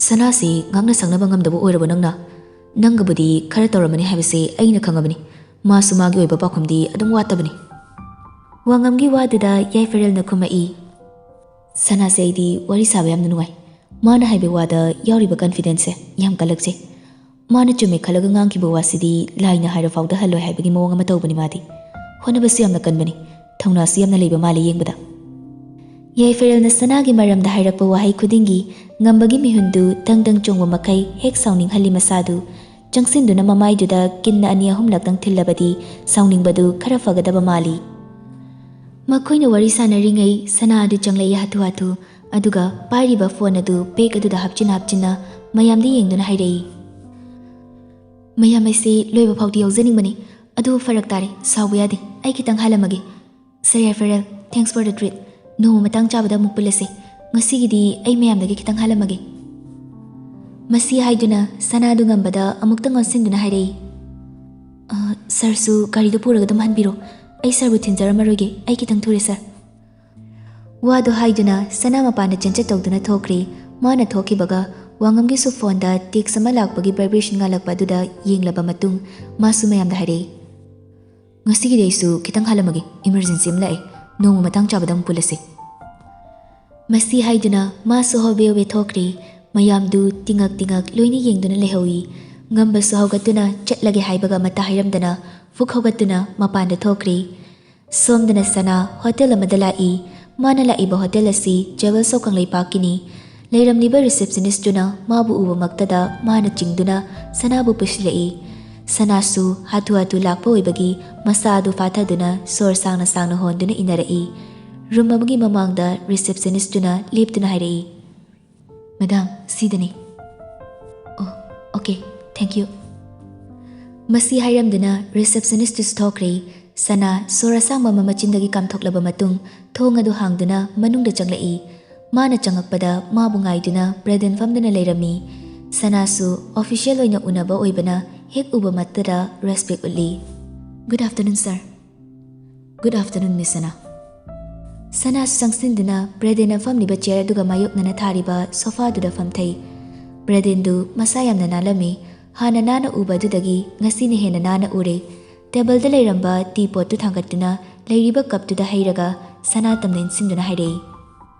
"ꯁꯅꯥꯁꯤ ꯉꯥꯛꯅ ꯁꯛꯅꯕ ꯉꯝꯗꯕ ꯑꯣꯏꯔꯕꯣ ꯅꯪꯅ? ꯅꯪꯒꯕꯨꯗꯤ ꯈꯔ ꯇꯧꯔꯝꯃꯅꯤ ꯍꯥꯏꯕꯁꯤ ꯑꯩꯅ ꯈꯪꯉꯕꯅꯤ꯫ ꯃꯥꯁꯨ ꯃꯥꯒꯤ ꯑꯣꯏꯕ ꯄꯥꯎꯈꯨꯝꯗꯤ ꯑꯗꯨꯝ ꯋꯥꯠꯇꯕꯅꯤ꯫" ꯋꯥꯉꯝꯒꯤ ꯋꯥꯗꯨꯗ ꯌꯥꯏꯐꯔꯦꯜꯅ ꯈꯨꯝꯃꯛꯏ, "ꯁꯅꯥꯁꯦ ꯑꯩꯗꯤ ꯋꯥꯔꯤ ꯁꯥꯕ ꯌꯥꯝꯅ ꯅꯨꯡꯉꯥꯏ꯫ ꯃꯥꯅ ꯍꯥꯏꯕ ꯋꯥꯗ ꯌꯥꯎꯔꯤꯕ ꯀꯟꯐꯤꯗꯦꯟꯁꯁꯦ ꯌꯥꯝ ꯀꯜꯂꯛꯆꯩ꯫ ꯃꯥꯅ ꯆꯨꯝꯃꯦ ꯈꯜꯂꯒ ꯉꯥꯡꯈꯤꯕ ꯋꯥꯁꯤꯗꯤ ꯂꯥꯏꯅ ꯍꯥꯏꯔ ꯐꯥꯎꯗ ꯍꯜꯂꯣꯏ ꯍꯥꯏꯕꯒꯤ ꯃꯑꯣꯡ ꯑꯃ ꯇꯧꯕꯅꯤ ꯃꯥꯗꯤ꯫ ꯍꯣꯠꯅꯕꯁꯨ ꯌꯥꯝꯅ ꯀꯟꯕꯅꯤ, ꯊꯧꯅꯥꯁꯨ ꯌꯥꯝꯅ ꯂꯩꯕ ꯃꯥꯜꯂꯤ ꯌꯦꯡꯕꯗ꯫" ꯌꯥꯏꯐꯔꯦꯜꯅ ꯁꯅꯥꯒꯤ ꯃꯔꯝꯗ ꯍꯥꯏꯔꯛꯄ ꯋꯥꯍꯩ ꯈꯨꯗꯤꯡꯒꯤ ꯉꯝꯕꯒꯤ ꯃꯤꯍꯨꯟꯗꯨ ꯗꯪ ꯗꯪ ꯆꯣꯡꯕ ꯃꯈꯩ ꯍꯦꯛ ꯁꯥꯎꯅꯤꯡꯍꯜꯂꯤ ꯃꯁꯥꯗꯨ꯫ ꯆꯪꯁꯤꯟꯗꯨꯅ ꯃꯃꯥꯏꯗꯨꯗ ꯀꯤꯟꯅ ꯑꯅꯤ ꯑꯍꯨꯝꯂꯛꯇꯪ ꯊꯤꯜꯂꯕꯗꯤ ꯁꯥꯎꯅꯤꯡꯕꯗꯨ ꯈꯔ ꯐꯒꯗꯕ ꯃꯥꯜꯂꯤ꯫ ꯃꯈꯣꯏꯅ ꯋꯥꯔꯤ ꯁꯥꯟꯅꯔꯤꯉꯩ ꯁꯅꯥ ꯑꯗꯨ ꯆꯪꯂꯛꯏ ꯍꯥꯊꯨ ꯍꯥꯊꯨ, ꯑꯗꯨꯒ ꯄꯥꯏꯔꯤꯕ ꯐꯣꯟ ꯑꯗꯨ ꯕꯦꯒ ꯑꯗꯨꯗ ꯍꯥꯞꯆꯤꯟ ꯍꯥꯞꯆꯤꯟꯅ ꯃꯌꯥꯝꯗ ꯌꯦꯡꯗꯨꯅ ꯍꯥꯏꯔꯛꯏ, "ꯃꯌꯥꯝ, ꯑꯩꯁꯦ ꯂꯣꯏꯕ ꯐꯥꯎꯗꯤ ꯌꯥꯎꯖꯅꯤꯡꯕꯅꯤ, ꯑꯗꯨꯕꯨ ꯐꯔꯛ ꯇꯥꯔꯦ, ꯁꯥꯎꯕ ꯌꯥꯗꯦ, ꯑꯩ ꯈꯤꯇꯪ ꯍꯥꯜꯂꯝꯃꯒꯦ꯫" "ꯁꯥꯔ ꯌꯥꯏꯐꯔꯦꯜ, thanks for the treat꯫ ꯅꯣꯡꯃ ꯃꯇꯥꯡ ꯆꯥꯕꯗ ꯑꯃꯨꯛ ꯄꯨꯜꯂꯁꯦ꯫ ꯉꯁꯤꯒꯤꯗꯤ ꯑꯩ ꯃꯌꯥꯝꯗꯒꯤ ꯈꯤꯇꯪ ꯍꯥꯜꯂꯝꯃꯒꯦ꯫" ꯃꯁꯤ ꯍꯥꯏꯗꯨꯅ ꯁꯅꯥꯗꯨ ꯉꯝꯕꯗ ꯑꯃꯨꯛꯇꯪ ꯑꯣꯟꯁꯤꯟꯗꯨꯅ ꯍꯥꯏꯔꯛꯏ, "ꯑ, ꯁꯥꯔꯁꯨ ꯒꯥꯔꯤꯗꯨ ꯄꯨꯔꯒ ꯑꯗꯨꯝ ꯍꯟꯕꯤꯔꯣ꯫ ꯑꯩ ꯁꯥꯔꯕꯨ ꯊꯤꯟꯖꯔꯝꯃꯔꯣꯏꯒꯦ, ꯑꯩ ꯈꯤꯇꯪ ꯊꯨꯔꯦ ꯁꯥꯔ꯫" ꯋꯥꯗꯨ ꯍꯥꯏꯗꯨꯅ ꯁꯅꯥ ꯃꯄꯥꯟꯗ ꯆꯦꯟꯆꯠ ꯇꯧꯗꯨꯅ ꯊꯣꯛꯈ꯭ꯔꯦ꯫ ꯃꯥꯅ ꯊꯣꯛꯈꯤꯕꯒ ꯋꯥꯉꯝꯒꯤꯁꯨ ꯐꯣꯟꯗ ꯇꯦꯛꯁ ꯑꯃ ꯂꯥꯛꯄꯒꯤ ꯚꯥꯏꯕ꯭ꯔꯦꯁꯟ ꯉꯥꯜꯂꯛꯄ ꯑꯗꯨꯗ ꯌꯦꯡꯂꯕ ꯃꯇꯨꯡ ꯃꯥꯁꯨ ꯃꯌꯥꯝꯗ ꯍꯥꯏꯔꯛꯏ, "ꯉꯁꯤꯒꯤꯗꯤ ꯑꯩꯁꯨ ꯈꯤꯇꯪ ꯍꯜꯂꯝꯃꯒꯦ, ꯏꯃꯔꯖꯦꯟꯁꯤ ꯑꯃ ꯂꯥꯛꯑꯦ, ꯅꯣꯡꯃ ꯃꯇꯥꯡ ꯆꯥꯕꯗ ꯑꯃꯨꯛ ꯄꯨꯜꯂꯁꯤ"꯫ ꯃꯁꯤ ꯍꯥꯏꯗꯨꯅ ꯃꯥꯁꯨ ꯍꯣꯕꯦ ꯍꯣꯕꯦ ꯊꯣꯛꯈ꯭ꯔꯦ꯫ ꯃꯌꯥꯝꯗꯨ ꯇꯤꯉꯛ ꯇꯤꯉꯛ ꯂꯣꯏꯅ ꯌꯦꯡꯗꯨꯅ ꯂꯩꯍꯧꯏ꯫ ꯉꯝꯕꯁꯨ ꯍꯧꯒꯠꯇꯨꯅ ꯆꯠꯂꯒꯦ ꯍꯥꯏꯕꯒ ꯑꯃꯠꯇ ꯍꯥꯏꯔꯝꯗꯅ ꯐꯨꯛ ꯍꯧꯒꯠꯇꯨꯅ ꯃꯄꯥꯟꯗ ꯊꯣꯛꯈ꯭ꯔꯦ꯫ ꯁꯣꯝꯗꯅ ꯁꯅꯥ ꯍꯣꯇꯦꯜ ꯑꯃꯗ ꯂꯥꯛꯏ꯫ ꯃꯥꯅ ꯂꯥꯛꯏꯕ ꯍꯣꯇꯦꯜ ꯑꯁꯤ ꯖꯦꯋꯦꯜꯁ ꯑꯣꯐ ꯀꯪꯂꯩꯄꯥꯛꯀꯤꯅꯤ꯫ ꯂꯩꯔꯝꯂꯤꯕ ꯔꯤꯁꯦꯞꯁꯅꯤꯁꯇꯨꯅ ꯃꯥꯕꯨ ꯎꯕꯃꯛꯇꯗ ꯃꯥꯅ ꯆꯤꯡꯗꯨꯅ ꯁꯅꯥꯕꯨ ꯄꯨꯁꯤꯜꯂꯛꯏ꯫ ꯁꯅꯥꯁꯨ ꯍꯥꯊꯨ ꯍꯥꯊꯨ ꯂꯥꯛꯄ ꯑꯣꯏꯕꯒꯤ ꯃꯁꯥ ꯑꯗꯨ ꯐꯥꯊꯗꯨꯅ ꯁꯣꯔ ꯁꯥꯡꯅ ꯁꯥꯡꯅ ꯍꯣꯟꯗꯨꯅ ꯏꯟꯅꯔꯛꯏ꯫ ꯔꯨꯝ ꯑꯃꯒꯤ ꯃꯃꯥꯡꯗ ꯔꯤꯁꯦꯞꯁꯅꯤꯁꯇꯨꯅ ꯂꯦꯞꯇꯨꯅ ꯍꯥꯏꯔꯛꯏ, "ꯃꯦꯗꯥꯝ, ꯁꯤꯗꯅꯤ"꯫ "ꯑꯣ, ꯑꯣꯀꯦ, ꯊꯦꯡꯛ ꯌꯨ"꯫ ꯃꯁꯤ ꯍꯥꯏꯔꯝꯗꯨꯅ ꯔꯤꯁꯦꯞꯁꯅꯤꯁꯇꯨꯁꯨ ꯊꯣꯛꯈ꯭ꯔꯦ꯫ ꯁꯅꯥ ꯁꯣꯔ ꯑꯁꯥꯡꯕ ꯑꯃ ꯃꯆꯤꯟꯗꯒꯤ ꯀꯥꯝꯊꯣꯛꯂꯕ ꯃꯇꯨꯡ ꯊꯣꯡ ꯑꯗꯨ ꯍꯥꯡꯗꯨꯅ ꯃꯅꯨꯡꯗ ꯆꯪꯂꯛꯏ꯫ ꯃꯥꯅ ꯆꯪꯉꯛꯄꯗ ꯃꯥꯕꯨ ꯉꯥꯏꯗꯨꯅ ꯕ꯭ꯔꯦꯗꯦꯟ ꯐꯝꯗꯨꯅ ꯂꯩꯔꯝꯃꯤ꯫ ꯁꯅꯥꯁꯨ ꯑꯣꯐꯤꯁꯤꯌꯦꯜ ꯑꯣꯏꯅ ꯎꯅꯕ ꯑꯣꯏꯕꯅ ꯍꯦꯛ ꯎꯕ ꯃꯛꯇꯗ ꯔꯦꯁꯄꯦꯛ ꯎꯠꯂꯤ꯫ "ꯒꯨꯗ ꯑꯥꯐꯇꯔꯅꯨꯟ, ꯁꯥꯔ"꯫ "ꯒꯨꯗ ꯑꯥꯐꯇꯔꯅꯨꯟ, ꯃꯤꯁ ꯁꯅꯥ"꯫ ꯁꯅꯥꯁꯨ ꯆꯪꯁꯤꯟꯗꯨꯅ ꯕ꯭ꯔꯦꯗꯦꯟꯅ ꯐꯝꯂꯤꯕ ꯆꯤꯌꯔ ꯑꯗꯨꯒ ꯃꯥꯌꯣꯛꯅꯅ ꯊꯥꯔꯤꯕ ꯁꯣꯐꯥꯗꯨꯗ ꯐꯝꯊꯩ꯫ ꯕ꯭ꯔꯦꯗꯦꯟꯗꯨ ꯃꯁꯥ ꯌꯥꯝꯅ ꯅꯥꯜꯂꯝꯃꯤ꯫ ꯍꯥꯟꯅ ꯅꯥꯟꯅ ꯎꯕ ꯑꯗꯨꯗꯒꯤ ꯉꯁꯤꯅ ꯍꯦꯟꯅ ꯅꯥꯟꯅ ꯎꯔꯦ꯫ ꯇꯦꯕꯜꯗ ꯂꯩꯔꯝꯕ ꯇꯤ ꯄꯣꯠꯇꯨ ꯊꯥꯡꯒꯠꯇꯨꯅ ꯂꯩꯔꯤꯕ ꯀꯞꯇꯨꯗ ꯍꯩꯔꯒ ꯁꯅꯥ ꯇꯝꯅ ꯏꯟꯁꯤꯟꯗꯨꯅ ꯍꯥꯏꯔꯛꯏ,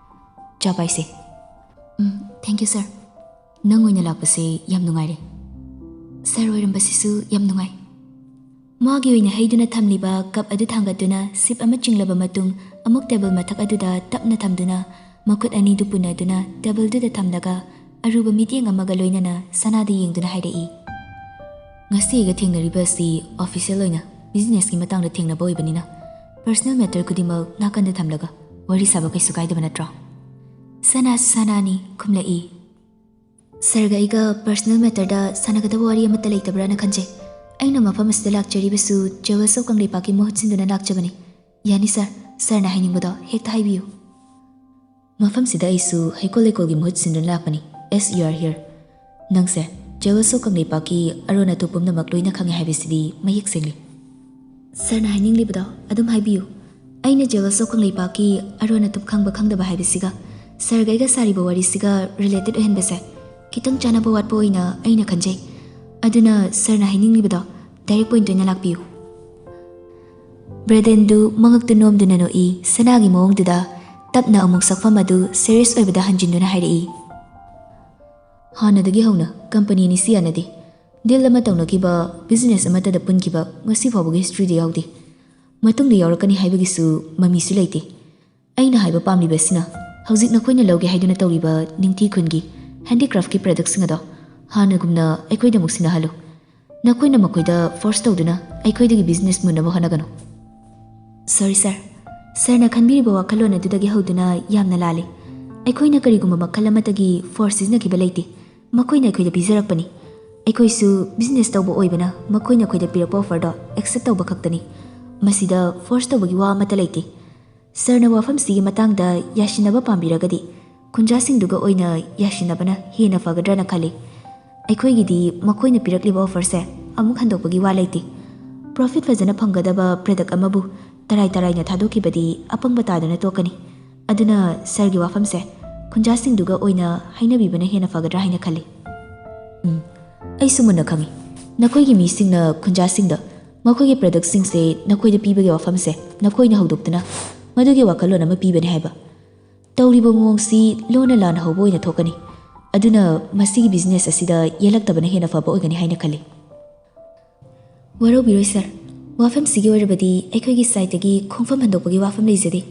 "ꯆꯥ ꯄꯥꯏꯁꯦ"꯫ "ꯎꯝ, ꯊꯦꯡꯛ ꯌꯨ, ꯁꯥꯔ꯫ ꯅꯪ ꯑꯣꯏꯅ ꯂꯥꯛꯄꯁꯦ ꯌꯥꯝ ꯅꯨꯡꯉꯥꯏꯔꯦ꯫ ꯁꯥꯔ ꯑꯣꯏꯔꯝꯕꯁꯤꯁꯨ ꯌꯥꯝ ꯅꯨꯡꯉꯥꯏ"꯫ ꯃꯥꯒꯤ ꯑꯣꯏꯅ ꯍꯩꯗꯨꯅ ꯊꯝꯂꯤꯕ ꯀꯞ ꯑꯗꯨ ꯊꯥꯡꯒꯠꯇꯨꯅ ꯁꯤꯞ ꯑꯃ ꯆꯤꯡꯂꯕ ꯃꯇꯨꯡ ꯑꯃꯨꯛ ꯇꯦꯕꯜ ꯃꯊꯛ ꯑꯗꯨꯗ ꯇꯞꯅ ꯊꯝꯗꯨꯅ ꯃꯈꯨꯠ ꯑꯅꯤꯗꯨ ꯄꯨꯟꯅꯗꯨꯅ ꯇꯦꯕꯜꯗꯨꯗ ꯊꯝꯂꯒ ꯑꯔꯨꯕ ꯃꯤꯠꯌꯦꯡ ꯑꯃꯒ ꯂꯣꯏꯅꯅ ꯁꯅꯥꯗ ꯌꯦꯡꯗꯨꯅ ꯍꯥꯏꯔꯛꯏ, "ꯉꯁꯤ ꯑꯩꯒ ꯊꯦꯡꯅꯔꯤꯕ ꯑꯁꯤ ꯑꯣꯐꯤꯁꯤꯌꯦꯜ ꯑꯣꯏꯅ ꯕꯤꯖꯤꯅꯦꯁꯀꯤ ꯃꯇꯥꯡꯗ ꯊꯦꯡꯅꯕ ꯑꯣꯏꯕꯅꯤꯅ ꯄꯔꯁꯅꯦꯜ ꯃꯦꯇꯔ ꯈꯨꯗꯤꯡꯃꯛ ꯅꯥꯀꯟꯗ ꯊꯝꯂꯒ ꯋꯥꯔꯤ ꯁꯥꯕ ꯀꯩꯁꯨ ꯀꯥꯏꯗꯕ ꯅꯠꯇ꯭ꯔꯣ?" ꯁꯅꯥꯁꯨ ꯁꯅꯥꯅꯤ ꯈꯨꯝꯂꯛꯏ꯫ "ꯁꯥꯔꯒ ꯑꯩꯒ ꯄꯔꯁꯅꯦꯜ ꯃꯦꯇꯔꯗ ꯁꯥꯟꯅꯒꯗꯕ ꯋꯥꯔꯤ ꯑꯃꯠꯇ ꯂꯩꯇꯕ꯭ꯔꯥꯅ ꯈꯟꯖꯩ꯫ ꯑꯩꯅ ꯃꯐꯝ ꯑꯁꯤꯗ ꯂꯥꯛꯆꯔꯤꯕꯁꯨ ꯖꯦꯋꯦꯜꯁ ꯑꯣꯐ ꯀꯪꯂꯩꯄꯥꯛꯀꯤ ꯃꯍꯨꯠ ꯁꯤꯟꯗꯨꯅ ꯂꯥꯛꯆꯕꯅꯤ꯫ ꯌꯥꯅꯤ ꯁꯥꯔ, ꯁꯥꯔꯅ ꯍꯥꯏꯅꯤꯡꯕꯗꯣ ꯍꯦꯛꯇ ꯍꯥꯏꯕꯤꯌꯨ"꯫ "ꯃꯐꯝꯁꯤꯗ ꯑꯩꯁꯨ ꯍꯩꯀꯣꯜ ꯂꯩꯀꯣꯜꯒꯤ ꯃꯍꯨꯠ ꯁꯤꯟꯗꯨꯅ ꯂꯥꯛꯄꯅꯤ, as you are here꯫ ꯅꯪꯁꯦ ꯖꯦꯋꯦꯜꯁ ꯑꯣꯐ ꯀꯪꯂꯩꯄꯥꯛꯀꯤ ꯑꯔꯣꯟ ꯑꯇꯣꯞ ꯄꯨꯝꯅꯃꯛ ꯂꯣꯏꯅ ꯈꯪꯉꯦ ꯍꯥꯏꯕꯁꯤꯗꯤ ꯃꯌꯦꯛ ꯁꯦꯡꯂꯤ"꯫ "ꯁꯥꯔꯅ ꯍꯥꯏꯅꯤꯡꯂꯤꯕꯗꯣ ꯑꯗꯨꯝ ꯍꯥꯏꯕꯤꯌꯨ꯫ ꯑꯩꯅ ꯖꯦꯋꯦꯜꯁ ꯑꯣꯐ ꯀꯪꯂꯩꯄꯥꯛꯀꯤ ꯑꯔꯣꯟ ꯑꯇꯣꯞ ꯈꯪꯕ ꯈꯪꯗꯕ ꯍꯥꯏꯕꯁꯤꯒ ꯁꯥꯔꯒ ꯑꯩꯒ ꯁꯥꯔꯤꯕ ꯋꯥꯔꯤꯁꯤꯒ ꯔꯤꯂꯦꯇꯦꯗ ꯑꯣꯏꯍꯟꯕꯁꯦ ꯈꯤꯇꯪ ꯆꯥꯟꯅꯕ ꯋꯥꯠꯄ ꯑꯣꯏꯅ ꯑꯩꯅ ꯈꯟꯖꯩ꯫ ꯑꯗꯨꯅ ꯁꯥꯔꯅ ꯍꯥꯏꯅꯤꯡꯂꯤꯕꯗꯣ ꯗꯥꯏꯔꯦꯛ ꯄꯣꯏꯟꯠ ꯑꯣꯏꯅ ꯂꯥꯛꯄꯤꯌꯨ꯫ ꯕ꯭ꯔꯦꯗꯦꯟꯗꯨ ꯃꯉꯛꯇꯨ ꯅꯣꯝꯗꯨꯅ ꯅꯣꯛꯏ꯫ ꯁꯅꯥꯒꯤ ꯃꯑꯣꯡꯗꯨꯗ ꯇꯞꯅ ꯑꯃꯨꯛ ꯁꯛꯐꯝ ꯑꯗꯨ ꯁꯦꯔꯤꯌꯁ ꯑꯣꯏꯕꯗ ꯍꯟꯖꯤꯟꯗꯨꯅ ꯍꯥꯏꯔꯛꯏ꯫ ꯍꯥꯟꯅꯗꯒꯤ ꯍꯧꯅ ꯀꯝꯄꯅꯤ ꯑꯅꯤꯁꯤ ꯌꯥꯅꯗꯦ꯫ ꯗꯤꯜ ꯑꯃ ꯇꯧꯅꯈꯤꯕ, ꯕꯤꯖꯤꯅꯦꯁ ꯑꯃꯠꯇꯗ ꯄꯨꯟꯈꯤꯕ ꯉꯁꯤ ꯐꯥꯎꯕꯒꯤ ꯍꯤꯁꯇ꯭ꯔꯤꯗ ꯌꯥꯎꯗꯦ꯫ ꯃꯇꯨꯡꯗ ꯌꯥꯎꯔꯛꯀꯅꯤ ꯍꯥꯏꯕꯒꯤꯁꯨ ꯃꯃꯤꯁꯨ ꯂꯩꯇꯦ꯫ ꯑꯩꯅ ꯍꯥꯏꯕ ꯄꯥꯝꯂꯤꯕꯁꯤꯅ, ꯍꯧꯖꯤꯛ ꯅꯈꯣꯏꯅ ꯂꯧꯒꯦ ꯍꯥꯏꯗꯨꯅ ꯇꯧꯔꯤꯕ ꯅꯤꯡꯊꯤ ꯈꯨꯟꯒꯤ ꯍꯦꯟꯗꯤꯀ꯭ꯔꯥꯐꯀꯤ ꯄ꯭ꯔꯗꯛꯁꯤꯡ ꯑꯗꯣ ꯍꯥꯟꯅꯒꯨꯝꯅ ꯑꯩꯈꯣꯏꯗ ꯑꯃꯨꯛ ꯁꯤꯟꯅꯍꯜꯂꯨ꯫ ꯅꯈꯣꯏꯅ ꯃꯈꯣꯏꯗ ꯐꯣꯔꯁ ꯇꯧꯗꯨꯅ ꯑꯩꯈꯣꯏꯗꯒꯤ ꯕꯤꯖꯤꯅꯦꯁ ꯃꯨꯟꯅꯕ ꯍꯣꯠꯅꯒꯅꯨ꯫ ꯁꯣꯔꯤ ꯁꯥꯔ, ꯁꯥꯔꯅ ꯈꯟꯕꯤꯔꯤꯕ ꯋꯥꯈꯜꯂꯣꯟ ꯑꯗꯨꯗꯒꯤ ꯍꯧꯗꯨꯅ ꯌꯥꯝꯅ ꯂꯥꯜꯂꯤ꯫ ꯑꯩꯈꯣꯏꯅ ꯀꯔꯤꯒꯨꯝꯕ ꯃꯈꯜ ꯑꯃꯠꯇꯒꯤ ꯐꯣꯔꯁ ꯁꯤꯖꯤꯟꯅꯈꯤꯕ ꯂꯩꯇꯦ꯫ ꯃꯈꯣꯏꯅ ꯑꯩꯈꯣꯏꯗ ꯄꯤꯖꯔꯛꯄꯅꯤ꯫ ꯑꯩꯈꯣꯏꯁꯨ ꯕꯤꯖꯤꯅꯦꯁ ꯇꯧꯕ ꯑꯣꯏꯕꯅ ꯃꯈꯣꯏꯅ ꯑꯩꯈꯣꯏꯗ ꯄꯤꯔꯛꯄ ꯑꯣꯐꯔꯗꯣ ꯑꯦꯛꯁꯦꯞ ꯇꯧꯕ ꯈꯛꯇꯅꯤ꯫ ꯃꯁꯤꯗ ꯐꯣꯔꯁ ꯇꯧꯕꯒꯤ ꯋꯥ ꯑꯃꯠꯇ ꯂꯩꯇꯦ꯫ ꯁꯥꯔꯅ ꯋꯥꯐꯝꯁꯤꯒꯤ ꯃꯇꯥꯡꯗ ꯌꯥꯁꯤꯟꯅꯕ ꯄꯥꯝꯕꯤꯔꯒꯗꯤ ꯈꯨꯟꯖꯥꯁꯤꯡꯗꯨꯒ ꯑꯣꯏꯅ ꯌꯥꯁꯤꯟꯅꯕꯅ ꯍꯦꯟꯅ ꯐꯒꯗ꯭ꯔꯅ ꯈꯜꯂꯤ꯫ ꯑꯩꯈꯣꯏꯒꯤꯗꯤ ꯃꯈꯣꯏꯅ ꯄꯤꯔꯛꯂꯤꯕ ꯑꯣꯐꯔꯁꯦ ꯑꯃꯨꯛ ꯍꯟꯗꯣꯛꯄꯒꯤ ꯋꯥ ꯂꯩꯇꯦ꯫ ꯄ꯭ꯔꯣꯐꯤꯠ ꯐꯖꯅ ꯐꯪꯒꯗꯕ ꯄ꯭ꯔꯗꯛ ꯑꯃꯕꯨ ꯇꯔꯥꯏ ꯇꯔꯥꯏꯅ ꯊꯥꯗꯣꯛꯈꯤꯕꯗꯤ ꯑꯄꯪꯕ ꯇꯥꯗꯨꯅ ꯇꯣꯛꯀꯅꯤ꯫ ꯑꯗꯨꯅ ꯁꯥꯔꯒꯤ ꯋꯥꯐꯝꯁꯦ ꯈꯨꯟꯖꯥꯁꯤꯡꯗꯨꯒ ꯑꯣꯏꯅ ꯍꯥꯏꯅꯕꯤꯕꯅ ꯍꯦꯟꯅ ꯐꯒꯗ꯭ꯔꯥ ꯍꯥꯏꯅ ꯈꯜꯂꯤ꯫ ꯎꯝ, ꯑꯩꯁꯨ ꯃꯨꯟꯅ ꯈꯪꯏ꯫ ꯅꯈꯣꯏꯒꯤ ꯃꯤꯁꯤꯡꯅ ꯈꯨꯟꯖꯥꯁꯤꯡꯗ ꯃꯈꯣꯏꯒꯤ ꯄ꯭ꯔꯗꯛꯁꯤꯡꯁꯦ ꯅꯈꯣꯏꯗ ꯄꯤꯕꯒꯤ ꯋꯥꯐꯝꯁꯦ ꯅꯈꯣꯏꯅ ꯍꯧꯗꯣꯛꯇꯨꯅ ꯃꯗꯨꯒꯤ ꯋꯥꯈꯜꯂꯣꯟ ꯑꯃ ꯄꯤꯕꯅꯤ ꯍꯥꯏꯕ꯫ ꯇꯧꯔꯤꯕ ꯃꯑꯣꯡꯁꯤ ꯂꯣꯟꯅ ꯂꯥꯟꯅ ꯍꯧꯕ ꯑꯣꯏꯅ ꯊꯣꯛꯀꯅꯤ꯫ ꯑꯗꯨꯅ ꯃꯁꯤꯒꯤ ꯕꯤꯖꯤꯅꯦꯁ ꯑꯁꯤꯗ ꯌꯦꯜꯂꯛꯇꯕꯅ ꯍꯦꯟꯅ ꯐꯕ ꯑꯣꯏꯒꯅꯤ ꯍꯥꯏꯅ ꯈꯜꯂꯤ꯫ ꯋꯥꯔꯧꯕꯤꯔꯣꯏ ꯁꯥꯔ, ꯋꯥꯐꯝꯁꯤꯒꯤ ꯑꯣꯏꯔꯕꯗꯤ ꯑꯩꯈꯣꯏꯒꯤ ꯁꯥꯏꯠꯇꯒꯤ ꯈꯣꯡꯐꯝ ꯍꯟꯗꯣꯛꯄꯒꯤ ꯋꯥꯐꯝ ꯂꯩꯖꯗꯦ꯫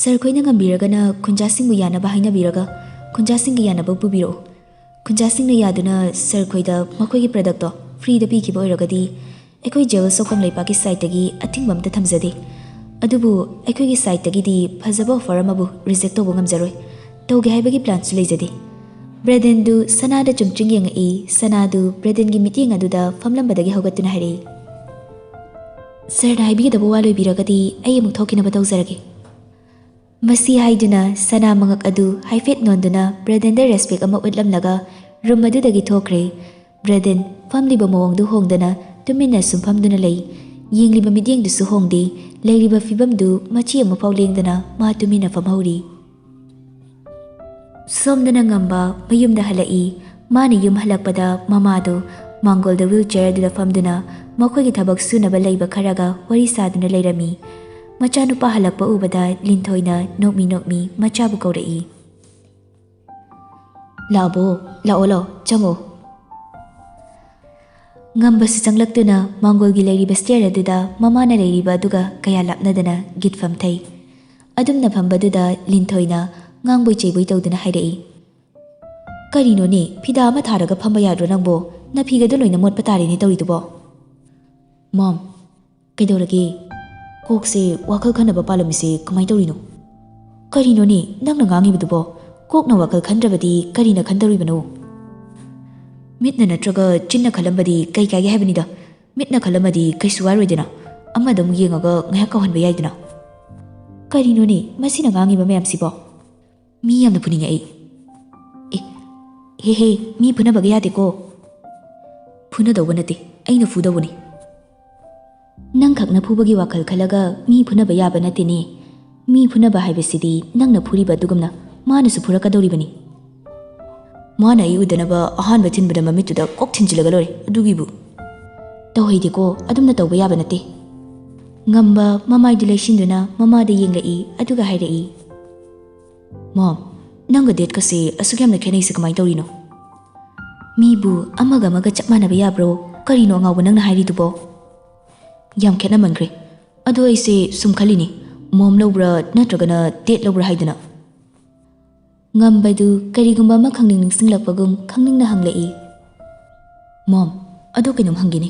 ꯁꯥꯔ ꯈꯣꯏꯅ ꯉꯝꯕꯤꯔꯒꯅ ꯈꯨꯟꯖꯥꯁꯤꯡꯕꯨ ꯌꯥꯅꯕ ꯍꯥꯏꯅꯕꯤꯔꯒ ꯈꯨꯟꯖꯥꯁꯤꯡꯒꯤ ꯌꯥꯅꯕ ꯄꯨꯕꯤꯔꯛꯎ꯫ ꯈꯨꯟꯖꯥꯁꯤꯡꯅ ꯌꯥꯗꯨꯅ ꯁꯥꯔ ꯈꯣꯏꯗ ꯃꯈꯣꯏꯒꯤ ꯄ꯭ꯔꯗꯛꯇꯣ ꯐ꯭ꯔꯤꯗ ꯄꯤꯈꯤꯕ ꯑꯣꯏꯔꯒꯗꯤ ꯑꯩꯈꯣꯏ ꯖꯦꯋꯦꯜꯁ ꯑꯣꯐ ꯀꯪꯂꯩꯄꯥꯛꯀꯤ ꯁꯥꯏꯠꯇꯒꯤ ꯑꯊꯤꯡꯕ ꯑꯝꯇ ꯊꯝꯖꯗꯦ꯫ ꯑꯗꯨꯕꯨ ꯑꯩꯈꯣꯏꯒꯤ ꯁꯥꯏꯠꯇꯒꯤꯗꯤ ꯐꯖꯕ ꯑꯣꯐꯔ ꯑꯃꯕꯨ ꯔꯤꯖꯦꯛ ꯇꯧꯕ ꯉꯝꯖꯔꯣꯏ꯫ ꯇꯧꯒꯦ ꯍꯥꯏꯕꯒꯤ ꯄ꯭ꯂꯥꯟꯁꯨ ꯂꯩꯖꯗꯦ꯫ ꯕ꯭ꯔꯦꯗꯦꯟꯗꯨ ꯁꯅꯥꯗ ꯆꯨꯝꯗ꯭ꯔꯤꯡ ꯌꯦꯡꯉꯛꯏ꯫ ꯁꯅꯥꯗꯨ ꯕ꯭ꯔꯦꯗꯦꯟꯒꯤ ꯃꯤꯠꯌꯦꯡ ꯑꯗꯨꯗ ꯐꯝꯂꯝꯕꯗꯒꯤ ꯍꯧꯒꯠꯇꯨꯅ ꯍꯥꯏꯔꯛꯏ, ꯁꯥꯔꯅ ꯍꯥꯏꯕꯤꯒꯗꯕ ꯋꯥ ꯂꯣꯏꯕꯤꯔꯒꯗꯤ ꯑꯩ ꯑꯃꯨꯛ ꯊꯣꯛꯈꯤꯅꯕ ꯇꯧꯖꯔꯒꯦ꯫ ꯃꯁꯤ ꯍꯥꯏꯗꯨꯅ ꯁꯅꯥ ꯃꯉꯛ ꯑꯗꯨ ꯍꯥꯏꯐꯦꯠ ꯅꯣꯟꯗꯨꯅ ꯕ꯭ꯔꯦꯗꯦꯟꯗ ꯔꯦꯁꯄꯦꯛ ꯑꯃ ꯎꯠꯂꯝꯂꯒ ꯔꯨꯝ ꯑꯗꯨꯗꯒꯤ ꯊꯣꯛꯈ꯭ꯔꯦ꯫ ꯕ꯭ꯔꯦꯗꯦꯟ ꯐꯝꯂꯤꯕ ꯃꯑꯣꯡꯗꯨ ꯍꯣꯡꯗꯅ ꯇꯨꯃꯤꯟꯅ ꯁꯨꯝ ꯐꯝꯗꯨꯅ ꯂꯩ꯫ ꯌꯦꯡꯂꯤꯕ ꯃꯤꯠꯌꯦꯡꯗꯨꯁꯨ ꯍꯣꯡꯗꯦ꯫ ꯂꯩꯔꯤꯕ ꯐꯤꯕꯝꯗꯨ ꯃꯆꯤ ꯑꯃꯐꯥꯎ ꯂꯦꯡꯗꯅ ꯃꯥ ꯇꯨꯃꯤꯟꯅ ꯐꯝꯍꯧꯔꯤ꯫ ꯁꯣꯝꯗꯅ ꯉꯝꯕ ꯃꯌꯨꯝꯗ ꯍꯜꯂꯛꯏ꯫ ꯃꯥꯅ ꯌꯨꯝ ꯍꯜꯂꯛꯄꯗ ꯃꯃꯥꯗꯨ ꯃꯥꯡꯒꯣꯜꯗ wheelchair ꯑꯗꯨꯗ ꯐꯝꯗꯨꯅ ꯃꯈꯣꯏꯒꯤ ꯊꯕꯛ ꯁꯨꯅꯕ ꯂꯩꯕ ꯈꯔꯒ ꯋꯥꯔꯤ ꯁꯥꯗꯨꯅ ꯂꯩꯔꯝꯃꯤ꯫ ꯃꯆꯥꯅꯨꯄꯥ ꯍꯜꯂꯛꯄ ꯎꯕꯗ ꯂꯤꯟꯊꯣꯏꯅ ꯅꯣꯛꯃꯤ ꯅꯣꯛꯃꯤ ꯃꯆꯥꯕꯨ ꯀꯧꯔꯛꯏ꯫ "ꯂꯥꯛꯑꯕꯣ? ꯂꯥꯛꯑꯣ, ꯂꯥꯛꯑꯣ, ꯆꯪꯉꯣ꯫" ꯉꯝꯕꯁꯨ ꯆꯪꯂꯛꯇꯨꯅ ꯃꯥꯡꯒꯣꯜꯒꯤ ꯂꯩꯔꯤꯕ stair ꯑꯗꯨꯗ ꯃꯃꯥꯅ ꯂꯩꯔꯤꯕ ꯑꯗꯨꯒ ꯀꯌꯥ ꯂꯥꯞꯅꯗꯅ ꯒꯤꯠ ꯐꯝꯊꯩ꯫ ꯑꯗꯨꯝꯅ ꯐꯝꯕꯗꯨꯗ ꯂꯤꯟꯊꯣꯏꯅ ꯉꯥꯡꯕꯣꯏ ꯆꯩꯕꯣꯏ ꯇꯧꯗꯨꯅ ꯍꯥꯏꯔꯛꯏ, "ꯀꯔꯤꯅꯣꯅꯦ, ꯐꯤꯗꯥ ꯑꯃ ꯊꯥꯔꯒ ꯐꯝꯕ ꯌꯥꯗ꯭ꯔꯣ ꯅꯪꯕꯣ? ꯅꯐꯤꯒꯗꯣ ꯂꯣꯏꯅ ꯃꯣꯠꯄ ꯇꯥꯔꯦꯅꯦ ꯇꯧꯔꯤꯗꯨꯕꯣ꯫" "ꯃꯣꯝ, ꯀꯩꯗꯧꯔꯒꯦ? ꯀꯣꯛꯁꯦ ꯋꯥꯈꯜ ꯈꯟꯅꯕ ꯄꯥꯜꯂꯝꯃꯤꯁꯦ ꯀꯃꯥꯏꯅ ꯇꯧꯔꯤꯅꯣ?" "ꯀꯔꯤꯅꯣꯅꯦ ꯅꯪꯅ ꯉꯥꯡꯉꯤꯕꯗꯨꯕꯣ? ꯀꯣꯛꯅ ꯋꯥꯈꯜ ꯈꯟꯗ꯭ꯔꯕꯗꯤ ꯀꯔꯤꯅ ꯈꯟꯗꯧꯔꯤꯕꯅꯣ? ꯃꯤꯠꯅ ꯅꯠꯇ꯭ꯔꯒ ꯆꯤꯟꯅ ꯈꯜꯂꯝꯕꯗꯤ ꯀꯩ ꯀꯥꯏꯒꯦ ꯍꯥꯏꯕꯅꯤꯗ꯫ ꯃꯤꯠꯅ ꯈꯜꯂꯝꯃꯗꯤ ꯀꯩꯁꯨ ꯋꯥꯔꯣꯏꯗꯅ꯫ ꯑꯃꯗ ꯑꯃꯨꯛ ꯌꯦꯡꯉꯒ ꯉꯥꯏꯍꯥꯛ ꯀꯥꯎꯍꯟꯕ ꯌꯥꯏꯗꯅ꯫" "ꯀꯔꯤꯅꯣꯅꯦ ꯃꯁꯤꯅ ꯉꯥꯡꯉꯤꯕ ꯃꯌꯥꯝꯁꯤꯕꯣ? ꯃꯤ ꯌꯥꯝꯅ ꯐꯨꯅꯤꯡꯉꯦ ꯑꯩ꯫ ꯑꯦ, ꯍꯦ ꯍꯦ, ꯃꯤ ꯐꯨꯅꯕꯒ ꯌꯥꯗꯦꯀꯣ꯫" "ꯐꯨꯅꯗꯧꯕ ꯅꯠꯇꯦ, ꯑꯩꯅ ꯐꯨꯗꯧꯕꯅꯤ꯫" "ꯅꯪꯈꯛꯅ ꯐꯨꯕꯒꯤ ꯋꯥꯈꯜ ꯈꯜꯂꯒ ꯃꯤ ꯐꯨꯅꯕ ꯌꯥꯕ ꯅꯠꯇꯦꯅꯦ꯫ ꯃꯤ ꯐꯨꯅꯕ ꯍꯥꯏꯕꯁꯤꯗꯤ ꯅꯪꯅ ꯐꯨꯔꯤꯕ ꯑꯗꯨꯒꯨꯝꯅ ꯃꯥꯅꯁꯨ ꯐꯨꯔꯛꯀꯗꯧꯔꯤꯕꯅꯤ꯫" "ꯃꯥꯅ ꯑꯩ ꯎꯗꯅꯕ ꯑꯍꯥꯟꯕ ꯊꯤꯟꯕꯗ ꯃꯃꯤꯠꯇꯨꯗ ꯀꯣꯛ ꯊꯤꯟꯖꯤꯜꯂꯒ ꯂꯣꯏꯔꯦ, ꯑꯗꯨꯒꯤꯕꯨ꯫" "ꯇꯧꯍꯩꯗꯦꯀꯣ, ꯑꯗꯨꯝꯅ ꯇꯧꯕ ꯌꯥꯕ ꯅꯠꯇꯦ꯫" ꯉꯝꯕ ꯃꯃꯥꯏꯗꯨ ꯂꯩꯁꯤꯟꯗꯨꯅ ꯃꯃꯥꯗ ꯌꯦꯡꯂꯛꯏ, ꯑꯗꯨꯒ ꯍꯥꯏꯔꯛꯏ, "ꯃꯣꯝ, ꯅꯪꯒ ꯗꯦꯠꯀꯁꯦ ꯑꯁꯨꯛ ꯌꯥꯝꯅ ꯈꯦꯠꯅꯩꯁꯦ ꯀꯃꯥꯏꯅ ꯇꯧꯔꯤꯅꯣ? ꯃꯤꯕꯨ ꯑꯃꯒ ꯑꯃꯒ ꯆꯞ ꯃꯥꯟꯅꯕ ꯌꯥꯕ꯭ꯔꯣ? ꯀꯔꯤꯅꯣ ꯑꯉꯥꯎꯕ ꯅꯪꯅ ꯍꯥꯏꯔꯤꯗꯨꯕꯣ?" "ꯌꯥꯝ ꯈꯦꯠꯅꯃꯟꯈ꯭ꯔꯦ꯫ ꯑꯗꯣ ꯑꯩꯁꯦ ꯁꯨꯝ ꯈꯜꯂꯤꯅꯦ, ꯃꯣꯝ ꯂꯧꯕ꯭ꯔꯥ ꯅꯠꯇ꯭ꯔꯒꯅ ꯗꯦꯠ ꯂꯧꯕ꯭ꯔꯥ ꯍꯥꯏꯗꯅ꯫" ꯉꯝꯕꯗꯨ ꯀꯔꯤꯒꯨꯝꯕ ꯑꯃ ꯈꯪꯅꯤꯡ ꯅꯤꯡꯁꯤꯡꯂꯛꯄꯒꯨꯝ ꯈꯪꯅꯤꯡꯅ ꯍꯪꯂꯛꯏ, "ꯃꯣꯝ, ꯑꯗꯣ ꯀꯩꯅꯣꯝ ꯍꯪꯒꯦꯅꯦ,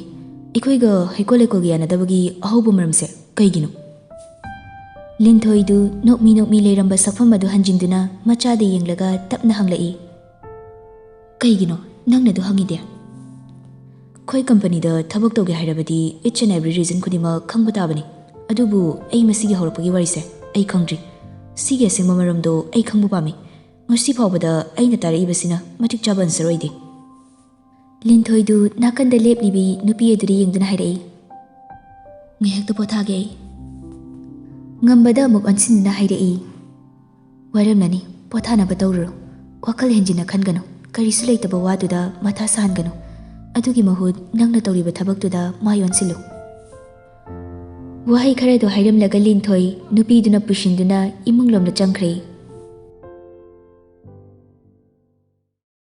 ꯑꯩꯈꯣꯏꯒ ꯍꯩꯀꯣꯜ ꯂꯩꯀꯣꯜꯒ ꯌꯥꯅꯗꯕꯒꯤ ꯑꯍꯧꯕ ꯃꯔꯝꯁꯦ ꯀꯩꯒꯤꯅꯣ?" ꯂꯤꯟꯊꯣꯏꯗꯨ ꯅꯣꯛꯃꯤ ꯅꯣꯛꯃꯤ ꯂꯩꯔꯝꯕ ꯁꯛꯐꯝ ꯑꯗꯨ ꯍꯟꯖꯤꯟꯗꯨꯅ ꯃꯆꯥꯗ ꯌꯦꯡꯂꯒ ꯇꯞꯅ ꯍꯪꯂꯛꯏ, "ꯀꯩꯒꯤꯅꯣ ꯅꯪꯅ ꯑꯗꯨ ꯍꯪꯉꯤꯗꯤ? ꯑꯩꯈꯣꯏ ꯀꯝꯄꯅꯤꯗ ꯊꯕꯛ ꯇꯧꯒꯦ ꯍꯥꯏꯔꯕꯗꯤ each and every reason ꯈꯨꯗꯤꯡꯃꯛ ꯈꯪꯕ ꯇꯥꯕꯅꯤ꯫ ꯑꯗꯨꯕꯨ ꯑꯩ ꯃꯁꯤꯒꯤ ꯍꯧꯔꯛꯄꯒꯤ ꯋꯥꯔꯤꯁꯦ ꯑꯩ ꯈꯪꯗ꯭ꯔꯤ꯫ ꯁꯤꯒꯤ ꯑꯁꯦꯡꯕ ꯃꯔꯝꯗꯣ ꯑꯩ ꯈꯪꯕ ꯄꯥꯝꯃꯤ꯫ ꯉꯁꯤ ꯐꯥꯎꯕꯗ ꯑꯩꯅ ꯇꯥꯔꯛꯏꯕꯁꯤꯅ ꯃꯇꯤꯛ ꯆꯥꯕ answer ꯑꯣꯏꯗꯦ꯫" ꯂꯤꯟꯊꯣꯏꯗꯨ ꯅꯥꯀꯟꯗ ꯂꯦꯞꯂꯤꯕꯤ ꯅꯨꯄꯤ ꯑꯗꯨꯗ ꯌꯦꯡꯗꯨꯅ ꯍꯥꯏꯔꯛꯏ, "ꯉꯥꯏꯍꯥꯛꯇ ꯄꯣꯊꯥꯒꯦ ꯑꯩ꯫" ꯉꯝꯕꯗ ꯑꯃꯨꯛ ꯑꯣꯟꯁꯤꯟꯗꯨꯅ ꯍꯥꯏꯔꯛꯏ, "ꯋꯥꯔꯝꯂꯅꯤ, ꯄꯣꯊꯥꯅꯕ ꯇꯧꯔꯨꯔꯣ꯫ ꯋꯥꯈꯜ ꯍꯦꯟꯖꯤꯟꯅ ꯈꯟꯒꯅꯨ꯫ ꯀꯔꯤꯁꯨ ꯂꯩꯇꯕ ꯋꯥꯗꯨꯗ ꯃꯊꯥ ꯁꯥꯍꯟꯒꯅꯨ꯫ ꯑꯗꯨꯒꯤ ꯃꯍꯨꯠ ꯅꯪꯅ ꯇꯧꯔꯤꯕ ꯊꯕꯛꯇꯨꯗ ꯃꯥꯏ ꯑꯣꯟꯁꯤꯜꯂꯨ꯫ ꯋꯥꯍꯩ ꯈꯔꯗꯣ ꯍꯥꯏꯔꯝꯂꯒ ꯂꯤꯟꯊꯣꯏ ꯅꯨꯄꯤꯗꯨꯅ ꯄꯨꯁꯤꯟꯗꯨꯅ ꯏꯃꯨꯡꯂꯣꯝꯗ ꯆꯪꯈ꯭ꯔꯦ꯫